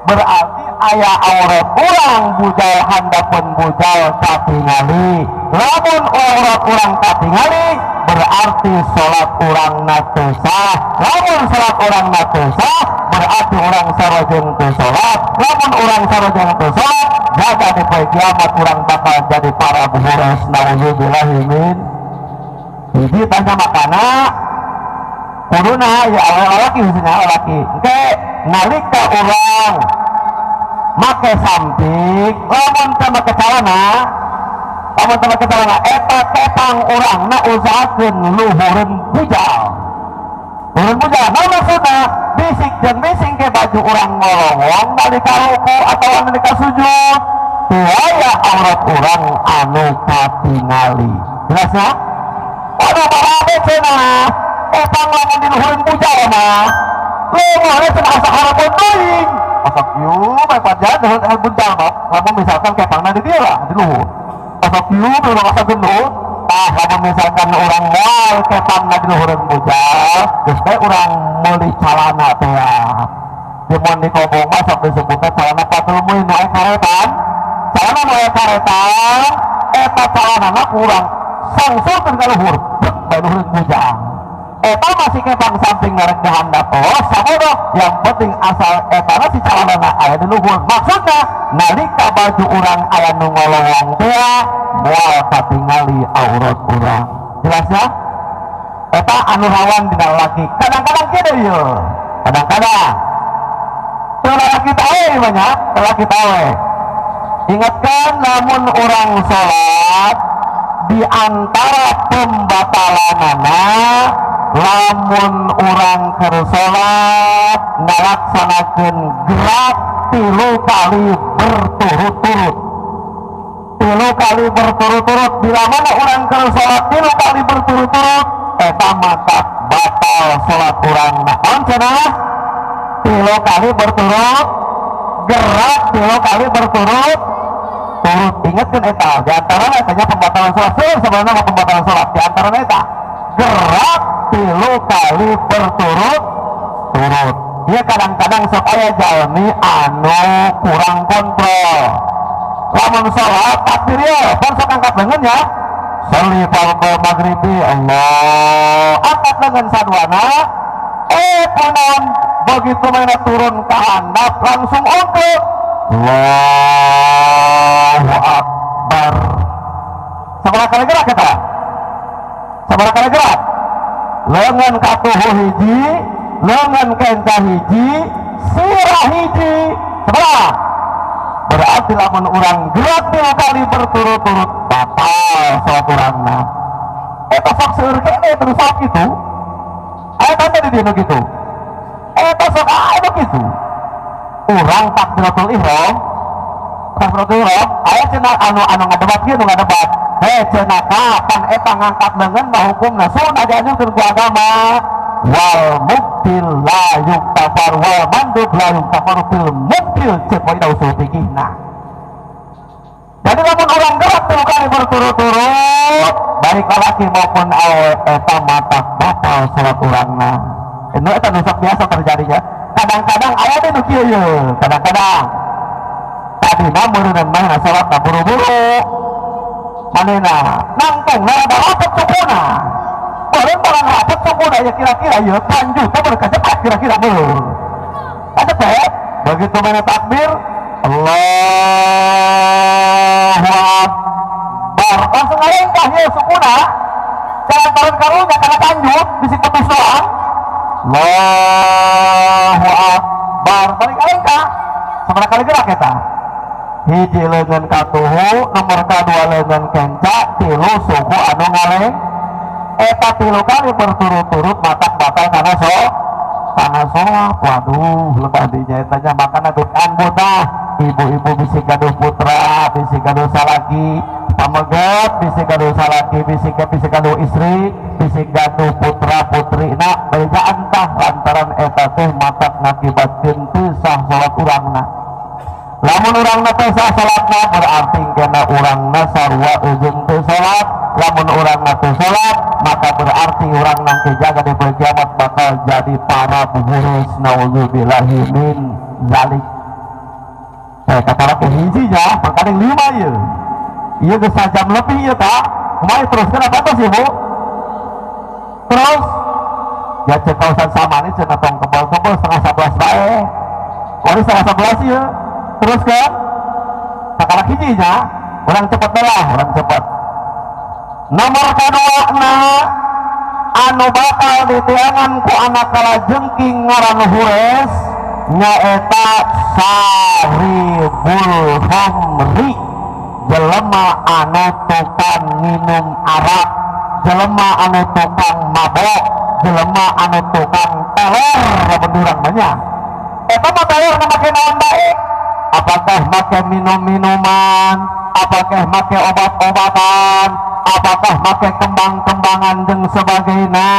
berarti aya aurat urang, bujal, handapeun bujal katingali. Lamun aurat urang katingali, berarti salat urang teu sah. Lamun salat urang teu sah, berarti urang sarua jeung teu salat. Lamun urang sarua jeung teu salat, jaga di poe kiamat urang bakal jadi para buhures. Naudzubillahi min. Hiji tanya makana kuduna ya laki, khususnya laki engke nalika urang make samping, lamun teu make calana, lamun teu make calana, eta ketang urang na usahakeun luhureun bujal, luhureun bujal. Nah, maksudna bisik jeung bising ke baju urang ngolongong nalika ruku atau nalika sujud, teu aya aurat urang anu katingali. Jelas ya? Waduh, barabe cenah etang lamun diluhureun bujal mah leungeuhna cenah asa harapan teuing, asa kieu bae pajan dengan bujal mah. Lamun misalkan kepangna di dieu lah, di luhur, asa kieu bae, asa gendut. Tah, lamun misalkan urang moal kepangna di luhureun bujal, geus bae urang meuli calana teh ya. Mun di kobong mah sok disebutna calana patul muin nu aya karetan, calana nu aya karetan. Eta calanana kurang sangsurkeun ka luhur, bek bae luhureun bujal. Eta masih kepang samping ngarek di handap, oh sabodo, yang penting asal eta si calanana aya di luhur. Maksudna nalika baju urang aya nu ngolowong teh, moal katingali aurat urang. Jelas ya? Eta anu rawan dina laki. Kadang-kadang kieu ieu, kadang-kadang teu lalaki tawe banyak, lalaki tawe. Ingatkan, lamun urang sholat, di antara pembatalanana lamun urang keur salat ngalaksanakeun gerak tilu kali berturut-turut, tilu kali berturut-turut. Bila mana urang keur salat tilu kali berturut-turut, eta maka batal salat urang. Naon cenah? Tilu kali berturut, gerak tilu kali berturut turut. Ingatkan, eta di antara etanya pembatalan sholat. Sebenarnya pembatalan sholat di antara eta gerak tilu kali berturut turut. Dia kadang-kadang sok aya jalmi anu kurang kontrol. Lamun sholat takbir ya kan sok angkat lengan ya, sholli fardhu maghribi, Allah, angkat lengan saduana. Eh, kunaon begitu mana turun ke handap langsung untuk Allahu Akbar. Sabaraha kali gerak kita? Sabaraha kali gerak lengan katuhu hiji? Lengan kenca hiji, sirah hiji. Sebelah. Berarti lamun urang gerak tilu kali berturut-turut, batal salat urangna. Eta sok seueur keneh terus sok gitu. Aya tanda di dieu nu kitu. Eta sok aya nu kitu. Urang takbiratul ihram, takbiratul ihram, aya cenah anu anu ngadebat kieu, nu ngadebat. Heh, cenah kapan eta ngangkat leungeun mah hukumna sunah dianjurkeun ku agama. Wal mubtil la yuktafar wal mandub la yuktafar fil mubtil, cek poin usul fikihna. Jadi lamun urang gerak tilu kali berturut-turut, baik laki maupun awe, eta matak batal salat urangna. Itu eta nu sok biasa terjadinya. Kadang-kadang aya teh nu kieu ye, kadang-kadang tadina meureunan mah salat buru-buru. Manehna nangtung rada rapet sukuna. Bareng barang rapet sukuna ya, kira-kira ya lanjut teh berkacepat kira-kira meureun. Kacepet begitu mana takbir Allahu Akbar langsung ngalengkah ya sukuna, jalan turun karunya karena kanjut bisi putus doang. Allahu Akbar balik ngalengkah. Sabaraha kali gerak eta? Hiji leungeun katuhu, nomor kadua leungeun kenca, tilu suku anu ngaleng. Eta tilu kali berturut-turut matak batal karena sholat. Waduh, lebah dinya eta nya. Makana dukaan buta ibu-ibu bisi gaduh putra, bisi gaduh salaki pameget, bisi gaduh salaki, bisi bisi gaduh istri, bisi gaduh putra putri nak beja entah lantaran eta teh matak ngakibatkeun teu sah salat urangna. Lamun urangna teu sah salatna, berarti kena urangna sarua ujung teu salat. Lamun urangna teu salat, maka berarti urang nanti jaga di poe kiamat bakal jadi para buhurus, naudzubillahi min zalik. Kata ke hiji nya, perkara lima ya. Iya geus sajam lebih ya, Kak. Kumaha, terus kenapa batas ya, Bu? Terus ya, cek kausan sama nih cenah tong kebal-kebal, 10.30 bae. Wali 10.30 ya. Terus kan? Kakara hiji nya, urang cepet lah, urang cepet. Nomor kedua na anu bakal diteangan ku anak kalajengking ngaran Hures nyaeta syaribul khamri, jelema anu tukang minum arak, jelema anu tukang mabok, jelema anu tukang teler. Lamun urang banyak eta mah teler na make naon bae, apakah make minum-minuman, apakah make obat-obatan, apakah make kembang-kembangan dan sebagainya.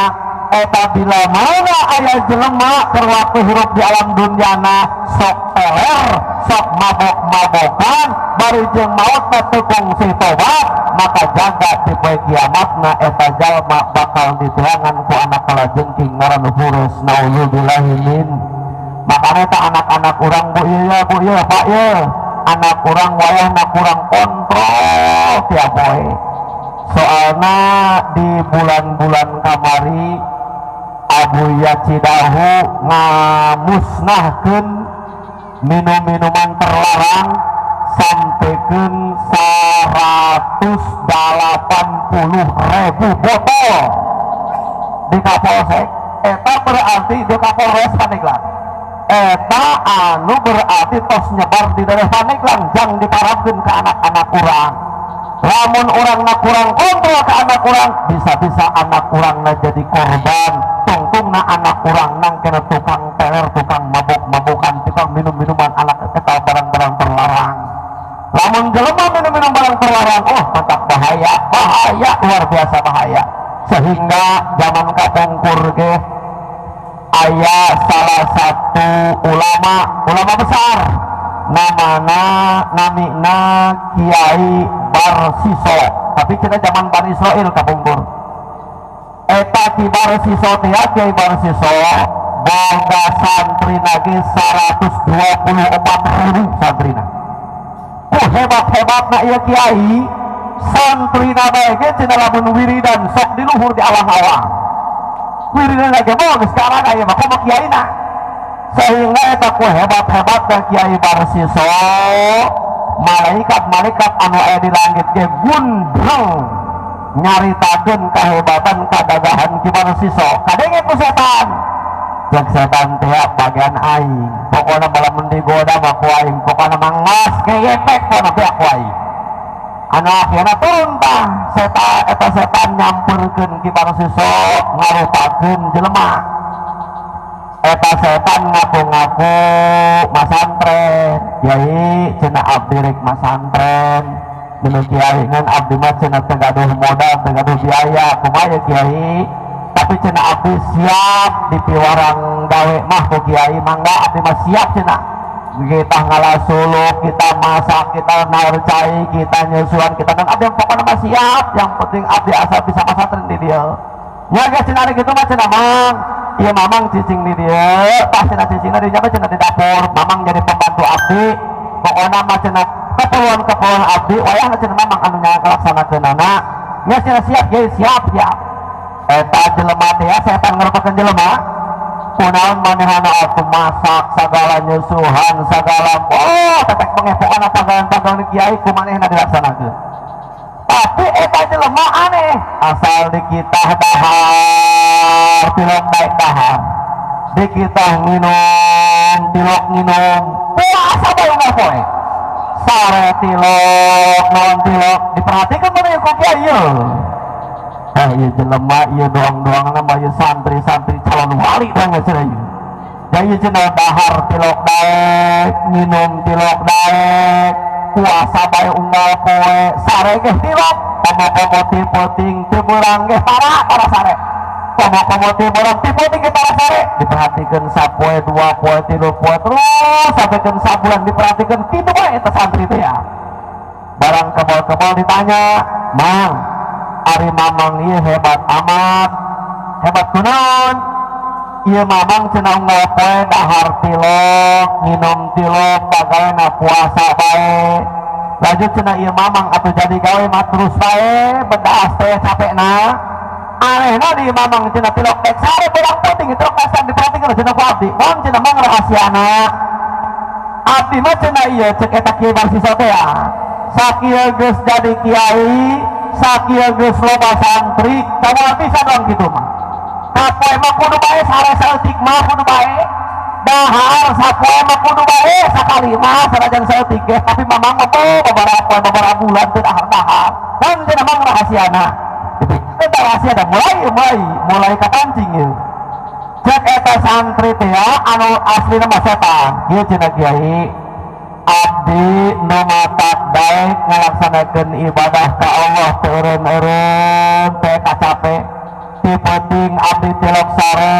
Eta bila mana aya jelema keur waktu hirup di alam dunyana sok teler, sok mabok-mabokan, bari jeung maut teu kungsi tobat, maka jaga di poe kiamatna eta jalma bakal diteangan ku anak kalajengking ngaran Hures, naudzubillahi min. Makanya eta anak-anak urang, Bu, iya Bu, iya Pak, iya anak urang wayahna kurang kontrol tiap poe. Soalna di bulan-bulan kamari Abuya Cidahu ngamusnahkeun minum-minuman terlarang sampaikan 180 ribu botol di Kapolsek. Eta berarti di Kapolres Pandeglang. Eta anu berarti tos nyebar di daerah Pandeglang jang diparabkeun ke anak-anak urang. Lamun urang kurang kontrol ke anak urang, bisa-bisa anak urang jadi korban. Tungtungna anak urang nang kena tukang teler, tukang mabuk-mabukan, tukang minum-minuman anak eta barang-barang terlarang. Lamun jelema minum-minum barang terlarang, oh mantap, bahaya, bahaya luar biasa bahaya. Sehingga zaman kapungkur ge aya salah satu ulama, ulama besar, namana namina Kiai Barsiso, tapi kita zaman Bani Israel kapungkur. Eta Ki Barsiso teh, Kiai Barsiso boga santri lagi 124 ribu santrina. Oh, hebat-hebatna ieu kiai, santrina bae ge cenah lamun wiridan sok di luhur di awang-awang. Wiridan lagi mau geus sekarang aya mah komo kiaina. Sehingga eta ku hebat-hebatna Kiai Barsiso, malaikat-malaikat anu aya di langit ge gundreng nyaritakeun kahebatan kagagahan Ki Barsiso. Kadenge ku setan. Cek setan teh bagian aing, pokoknya lamun digoda mah ku aing, pokoknya mah ngas geyepek pokoknya teh ku aing. Anu akhirnya turun tah setan eta, setan nyamperkeun Ki Barsiso ngarupakeun jelema. Eta setan ngaku-ngaku masantren. "Kiai," cenah, "abdi rek masantren dulu, Kiai, ngan abdi mah," cenah, "teu gaduh modal, teu gaduh biaya, kumaha ya, Kiai? Tapi," cenah, "abdi siap dipiwarang gawe mah ku Kiai, mangga abdi mah siap," cenah, "kita ngalah suluk, kita masak, kita naur cai, kita nyusuan, kita kan abdi pokoknya mah siap, yang penting abdi asal bisa masantren di dia nya." Geus cenah gitu mah cenah, "Mang, iya, Mamang cicing di dia tah," cenah, "cicing di dia," cenah, "di dapur, Mamang jadi pembantu abdi, pokoknya mah," cenah, "keperluan-keperluan abdi wayahna," cenah, "Mamang anu ngalaksanakeunana nya," cenah. "Siap ye, siap siap." Eta jelema teh ya, setan ngarupakeun jelema. Kunaon manehana atuh masak sagala, nyusuhan sagala, oh tetek bengek, pokona pagawean-pagawean kiai ku manehna dilaksanakeun. Tapi eta jelema aneh, asal di kita dahar tilok daek dahar, di kita minum tilok minum, puasa bae unggal poe, sare tilok, naon tilok. Diperhatikan mana ku kiai ye. Eh, ieu jelema ieu doang-doang mah ieu santri-santri calon wali doang cenah ieu. Da ieu cenah dahar tilok daek, minum tilok daek, puasa bae unggal poe, sare ge tilok, komo-komo ti peuting teu beurang ge tara tara sare. Komo-komo ti beurang ti peuting ge tara sare. Diperhatikeun sapoe, 2 poe, 3 poe, terus sampaikan sabulan diperhatikan kitu bae eta santri teh ya. Barang kebal-kebal ditanya, "Mang, ari Mamang ieu hebat amat, hebat kunaon? Ieu Mamang," cenah, "unggal poe dahar tilok, minum tilok, pagaweana puasa bae. Lanjut," cenah, "ieu Mamang atuh jadi gawe mah terus bae bedas teh capekna. Anehna di Mamang," cenah, "tilok tek sare beurang peuting tilok dasar diperhatikan," cenah, "ku abdi. Naon," cenah, "Mang, rahasiana abdi mah?" cenah ieu cek eta Kiai Barsiso teh ya. "Sakieu geus jadi kiai, sakieu geus loba santri, kamu bisa dong gitu mah. Kapoe mah kudu bae sare saeutik mah kudu bae, dahar sapoe mah kudu bae sakali mah sanajan saeutik ge, tapi Mamang mah tuh beberapa poe, beberapa bulan teu dahar-dahar. Naon," cenah, "Mang, rahasiana?" Eta rahasia dah mulai mulai mulai kapancing ieu. Cek eta santri teh ya, anu aslina mah setan. "Ieu," cenah, "Kiai, abdi nu matak daek ngalaksanakeun ibadah ka Allah teu eureun-eureun, teu kacape. Ti peuting abdi tilok sare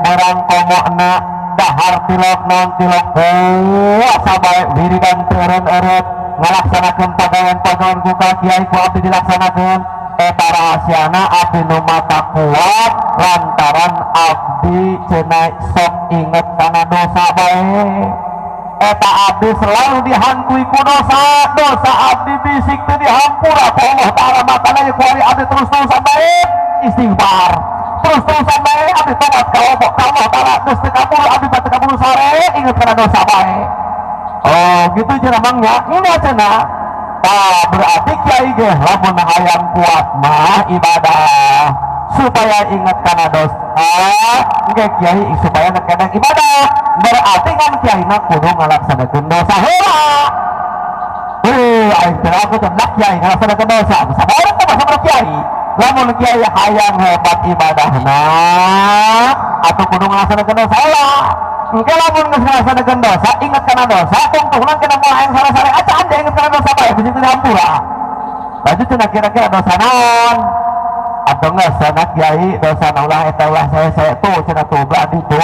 beurang, komona dahar tilok, naon tilok, puasa bae, wiridan teu eureun-eureun, ngalaksanakeun pagawean-pagawean ku ka kiai ku abdi dilaksanakeun. Eta rahasiana abdi nu matak kuat lantaran abdi," cenah, "sok inget kana dosa bae. Eta abdi selalu dihantui ku dosa, dosa abdi bisik teu dihampura ku Allah Ta'ala, makana ku abdi terus-terusan bae istighfar, terus-terusan bae abdi tobat ka Allah, ka Allah Ta'ala. Geus teu kabur abdi mah, teu kabur sare inget kana dosa bae." "Oh gitu," cenah, "Mang ya ini," cenah. Tah, berarti kiai ge lamun hayang kuat mah ibadah supaya ingat kana dosa. Engke kiai supaya kadang ibadah berarti kan kiai mah kudu ngalaksanakeun dosa heula. Hei, aing teh aku teh nak kiai ngalaksanakeun dosa. Sabar teh masa kiai. Lamun kiai hayang hebat ibadahna atau kudu ngalaksanakeun dosa heula. Engke lamun geus ngalaksanakeun dosa, ingat kana dosa, tungtungna kena moal hayang sare-sare acan dia inget kana dosa bae bisa dihampura. Lanjut cenah, "Kira-kira dosa naon?" "Atau enggak sana kiai, dosa ulah eta ulah saya tuh," cenah, "tuh belah ditu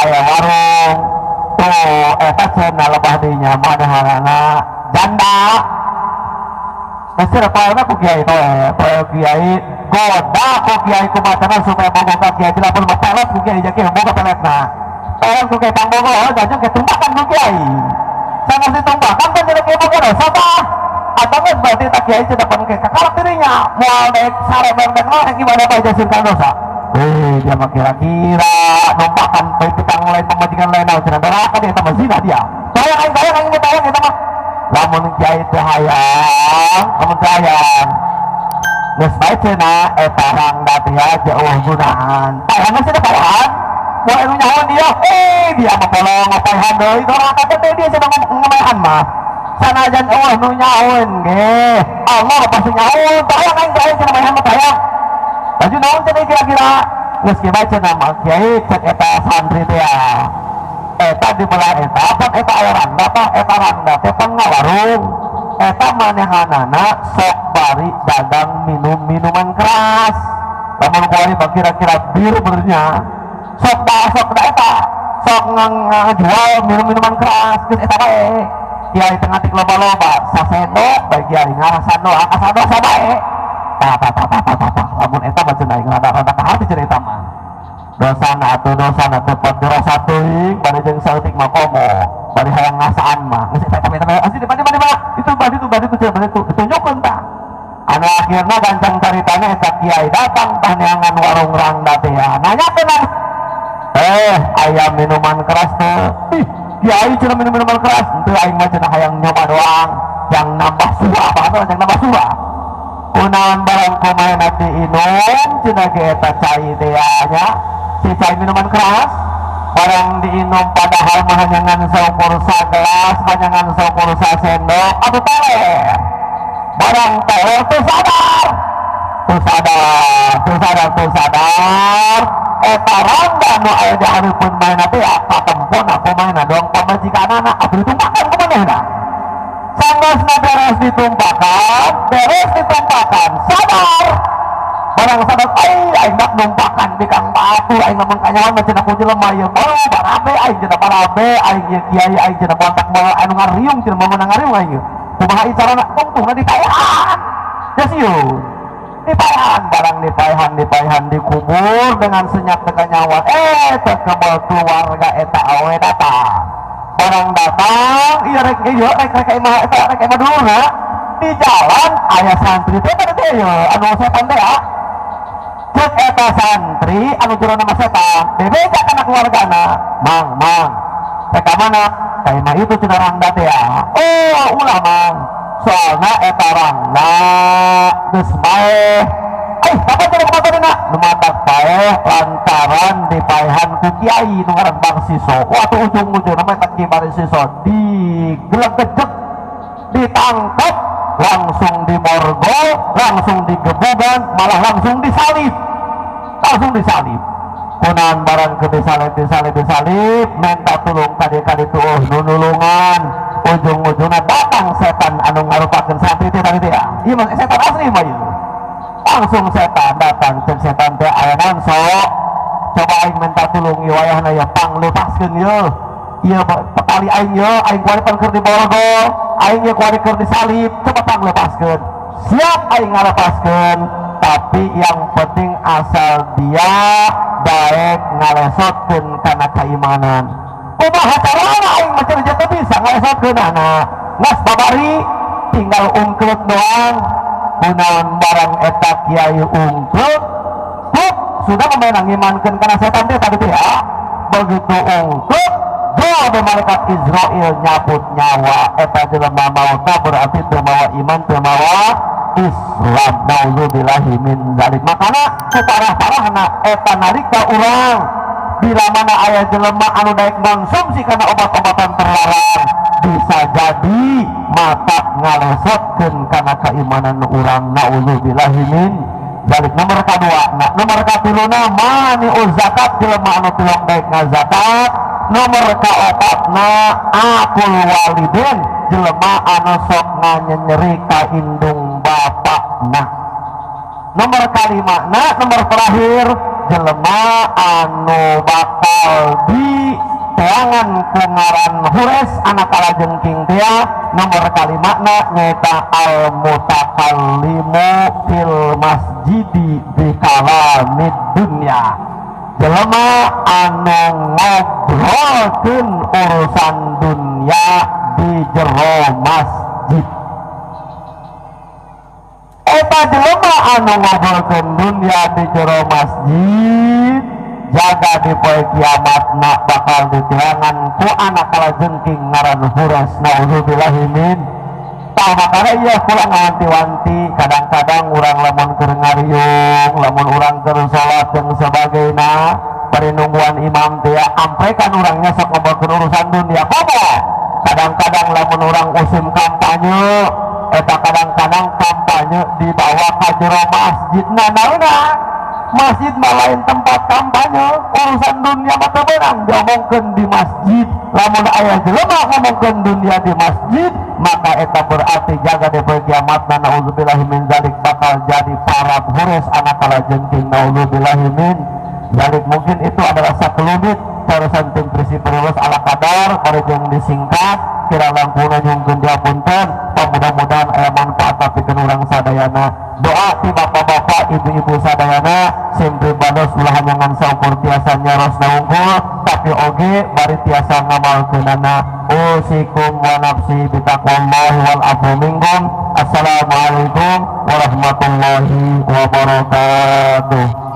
aya warung tuh, eta," cenah, "lebah dinya manehanana janda." Mesti poe ku kiai toe poe kiai goda ku kiai kumatana supaya bogoh ka kiai, tidak perlu pelet ku kiai jadi boga peletna, pelet ku kiai pangbogo jangan ke tumbakan ku kiai sama ditumbakan kan jadi kiai boga dosa tah. Atau enggak berarti tak kiai sudah pun ke kakarap dirinya moal dek sare bareng mah ibadah bae jasinkan dosa. Eh, dia mah kira-kira numpakan pitang lain, pemajikan lain, naon cenah, neraka dia tambah zina dia. Tayang aing, tayang aing, tayang eta mah. Lamun kiai teh hayang, lamun teh hayang geus bae cenah eta rangda teh jauh gunaan. Payahan sih payahan. Moal anu nyaho dia, eh dia mah polong ngapaehan deui, doraka teh dia sedang ngamaehan mah. Sanajan euweuh nu nyahoeun ge, Allah pasti nyahoeun. Tah hayang aing teh cenah maehan mah hayang. Laju naon cenah kira-kira? Geus kieu bae cenah mah kiai, cek eta santri teh ya. Eta di belah eta, pan eta aya randa tah, eta randa teh pan ngawarung. Eta manehanana sok bari dagang minum minuman keras. Lamun kuari mah kira-kira bir benernya. Sok da sok da eta sok ngajual minum minuman keras geus eta bae. Kiai tengah tik loba-loba sasendok bae, kiai ngarasan doa kasadosa bae. Tah tah tah tah tah tah, lamun eta mah cenah aing rada-rada ka hati cenah, eta mah dosana atuh, dosana teu rosa teuing bari jeung saeutik mah, komo bari hayang ngasaan mah. Geus eta eta eta asli di mana mana itu bari itu bari itu bari itu ditunjukkeun tah. Anu akhirna gancang caritana, eta kiai datang tah neangan warung rangda teh ya, nanyakeun, "Eh, aya minuman keras teh?" "Ih, kiai," cenah, "minum minuman keras henteu aing mah," cenah, "hayang nyoba doang yang nambah surah apa yang nambah surah." Kunaon barang kumaha nanti inum cenah ge eta cai teh nya, si cai minuman keras barang diinum, padahal mah hanya ngan saukur sagelas, hanya ngan saukur sasendok atau teler. Barang teler tuh sadar, tuh sadar, tuh sadar, tuh sadar, eta rangda nu aya di hareupeun manehna teh ya, katempon aku manehna doang pamajikanana atuh ditumpakan ku manehna. Sanggeusna beres ditumpakan, beres ditumpakan, sadar. Barang sadar, "Ai, aing dak numpakan di kang batu aing lamun kanyahoan mah," cenah, "ku jelema ieu oh barabe aing," cenah, "barabe aing ieu kiai aing," cenah, "bontak moal anu ngariung," cenah, "moal meunang ngariung aing ieu." Kumaha carana? Tungtungna ditaehan ya siun, dipaehan. Barang dipaehan, dipaehan, dikubur dengan senyap teu kanyahoan. Eh, teu kebel keluarga eta awe datang. Barang datang, iya rek iya rek rek imah eta, rek imah dulu na di jalan aya santri teh tadi teh ya anu setan teh ya. Cek eta santri anu jero nama setan, bebeja kana keluargana, "Mang, mang, rek ka mana?" "Ka imah itu," cenah, "rangda teh ya." "Oh, ulah, mang, soalna eta rangda geus paeh." "Eh, apa cenah, kumaha tadina?" "Nu matak paeh lantaran dipaehan ku kiai nu ngaran Bang Siso." Waktu ujung-ujungna mah eta Ki Bari Siso digelegejek, ditangkap, langsung diborgol, langsung digebugan, malah langsung disalib, langsung disalib. Kunaon barang ke disalib, disalib, disalib, minta tulung tadi kali tuh nunulungan. Ujung-ujungnya datang setan anu ngarupakeun santri teh tadi teh ya. Iya mah setan asli mah ieu. Langsung setan datang, cek setan teh, "Aya naon sok? Coba aing minta tulung ieu wayahna ya, panglepaskeun ieu. Ieu petali aing ieu, aing kuari pan keur diborgol, aing ieu kuari keur disalib, coba panglepaskeun." "Siap aing ngalepaskeun, tapi yang penting asal dia daek ngalesotkeun kana keimanan." "Kumaha carana? Aing mah cenah teu bisa ngalesotkeun anak." "Ngas babari, tinggal ungkreut doang." Kunaon barang eta kiai ungkreut, hup, sudah memenang ngimankeun kana setan teh tadi teh ya. Begitu ungkreut, jol malaikat Izrail nyabut nyawa eta jelema, maut, berarti teu mawa iman, teu mawa Islam, naudzubillahi min zalik. Makana ku parah-parahna eta nalika urang bila mana aya jelema anu daek konsumsi karena obat-obatan terlarang, bisa jadi matak ngalesotkeun kana keimanan urang, naudzubillahi min zalik. Nomor kedua, nah, nomor katiluna mani'uz zakat, jelema anu tilok daek ngazakat. Nomor kaopatna aqul walidin, jelema anu sok nganyenyeri ka indung bapakna. Nomor kalima na, nomor terakhir, jelema anu bakal di teangan ku ngaran Hures anak kalajengking tea. Nomor kalimana nyaeta al mutakallimu fil masjidi bi kalamid dunya, jelema anu ngobrolkeun urusan dunia di jero masjid. Eta jelema anu ngobrolkeun dunia di jero masjid, jaga di poe kiamat nak bakal ditiangan ku anak kalajengking ngaran Hures, naudzubillahi min. Tah, makanya iya kula ngawanti-wanti, kadang-kadang urang lamun keur ngariung, lamun urang keur salat dan sebagainya. Bari nungguan imam teh amprekan urangnya sok ngomongkeun urusan dunia. Komo kadang-kadang lamun urang musim kampanye eta, kadang-kadang kampanye dibawa ka jero masjid. Nah, naonna, masjid mah lain tempat kampanye. Urusan dunia mah teu beunang diomongkeun di masjid. Lamun aya jelema ngomongkeun dunia di masjid, maka eta berarti jaga di poe kiamat, naudzubillahi min zalik, bakal jadi para hures anak kalajengking, naudzubillahi min zalik. Mungkin itu adalah sakelumit terusan tim prisi perulus ala kadar bari jeung disingkat, kira langkungna nyungkeun diapunten. Mudah-mudahan aya manfaat tapi urang sadayana. Doa ti bapak-bapak, ibu-ibu sadayana, sim pribados ulah ngan saukur tiasa nyaros wungkul, tapi oge bari tiasa ngamalkeunana. Usikum wa nafsi bitaqwallahi wal afu minkum. Assalamualaikum warahmatullahi wabarakatuh.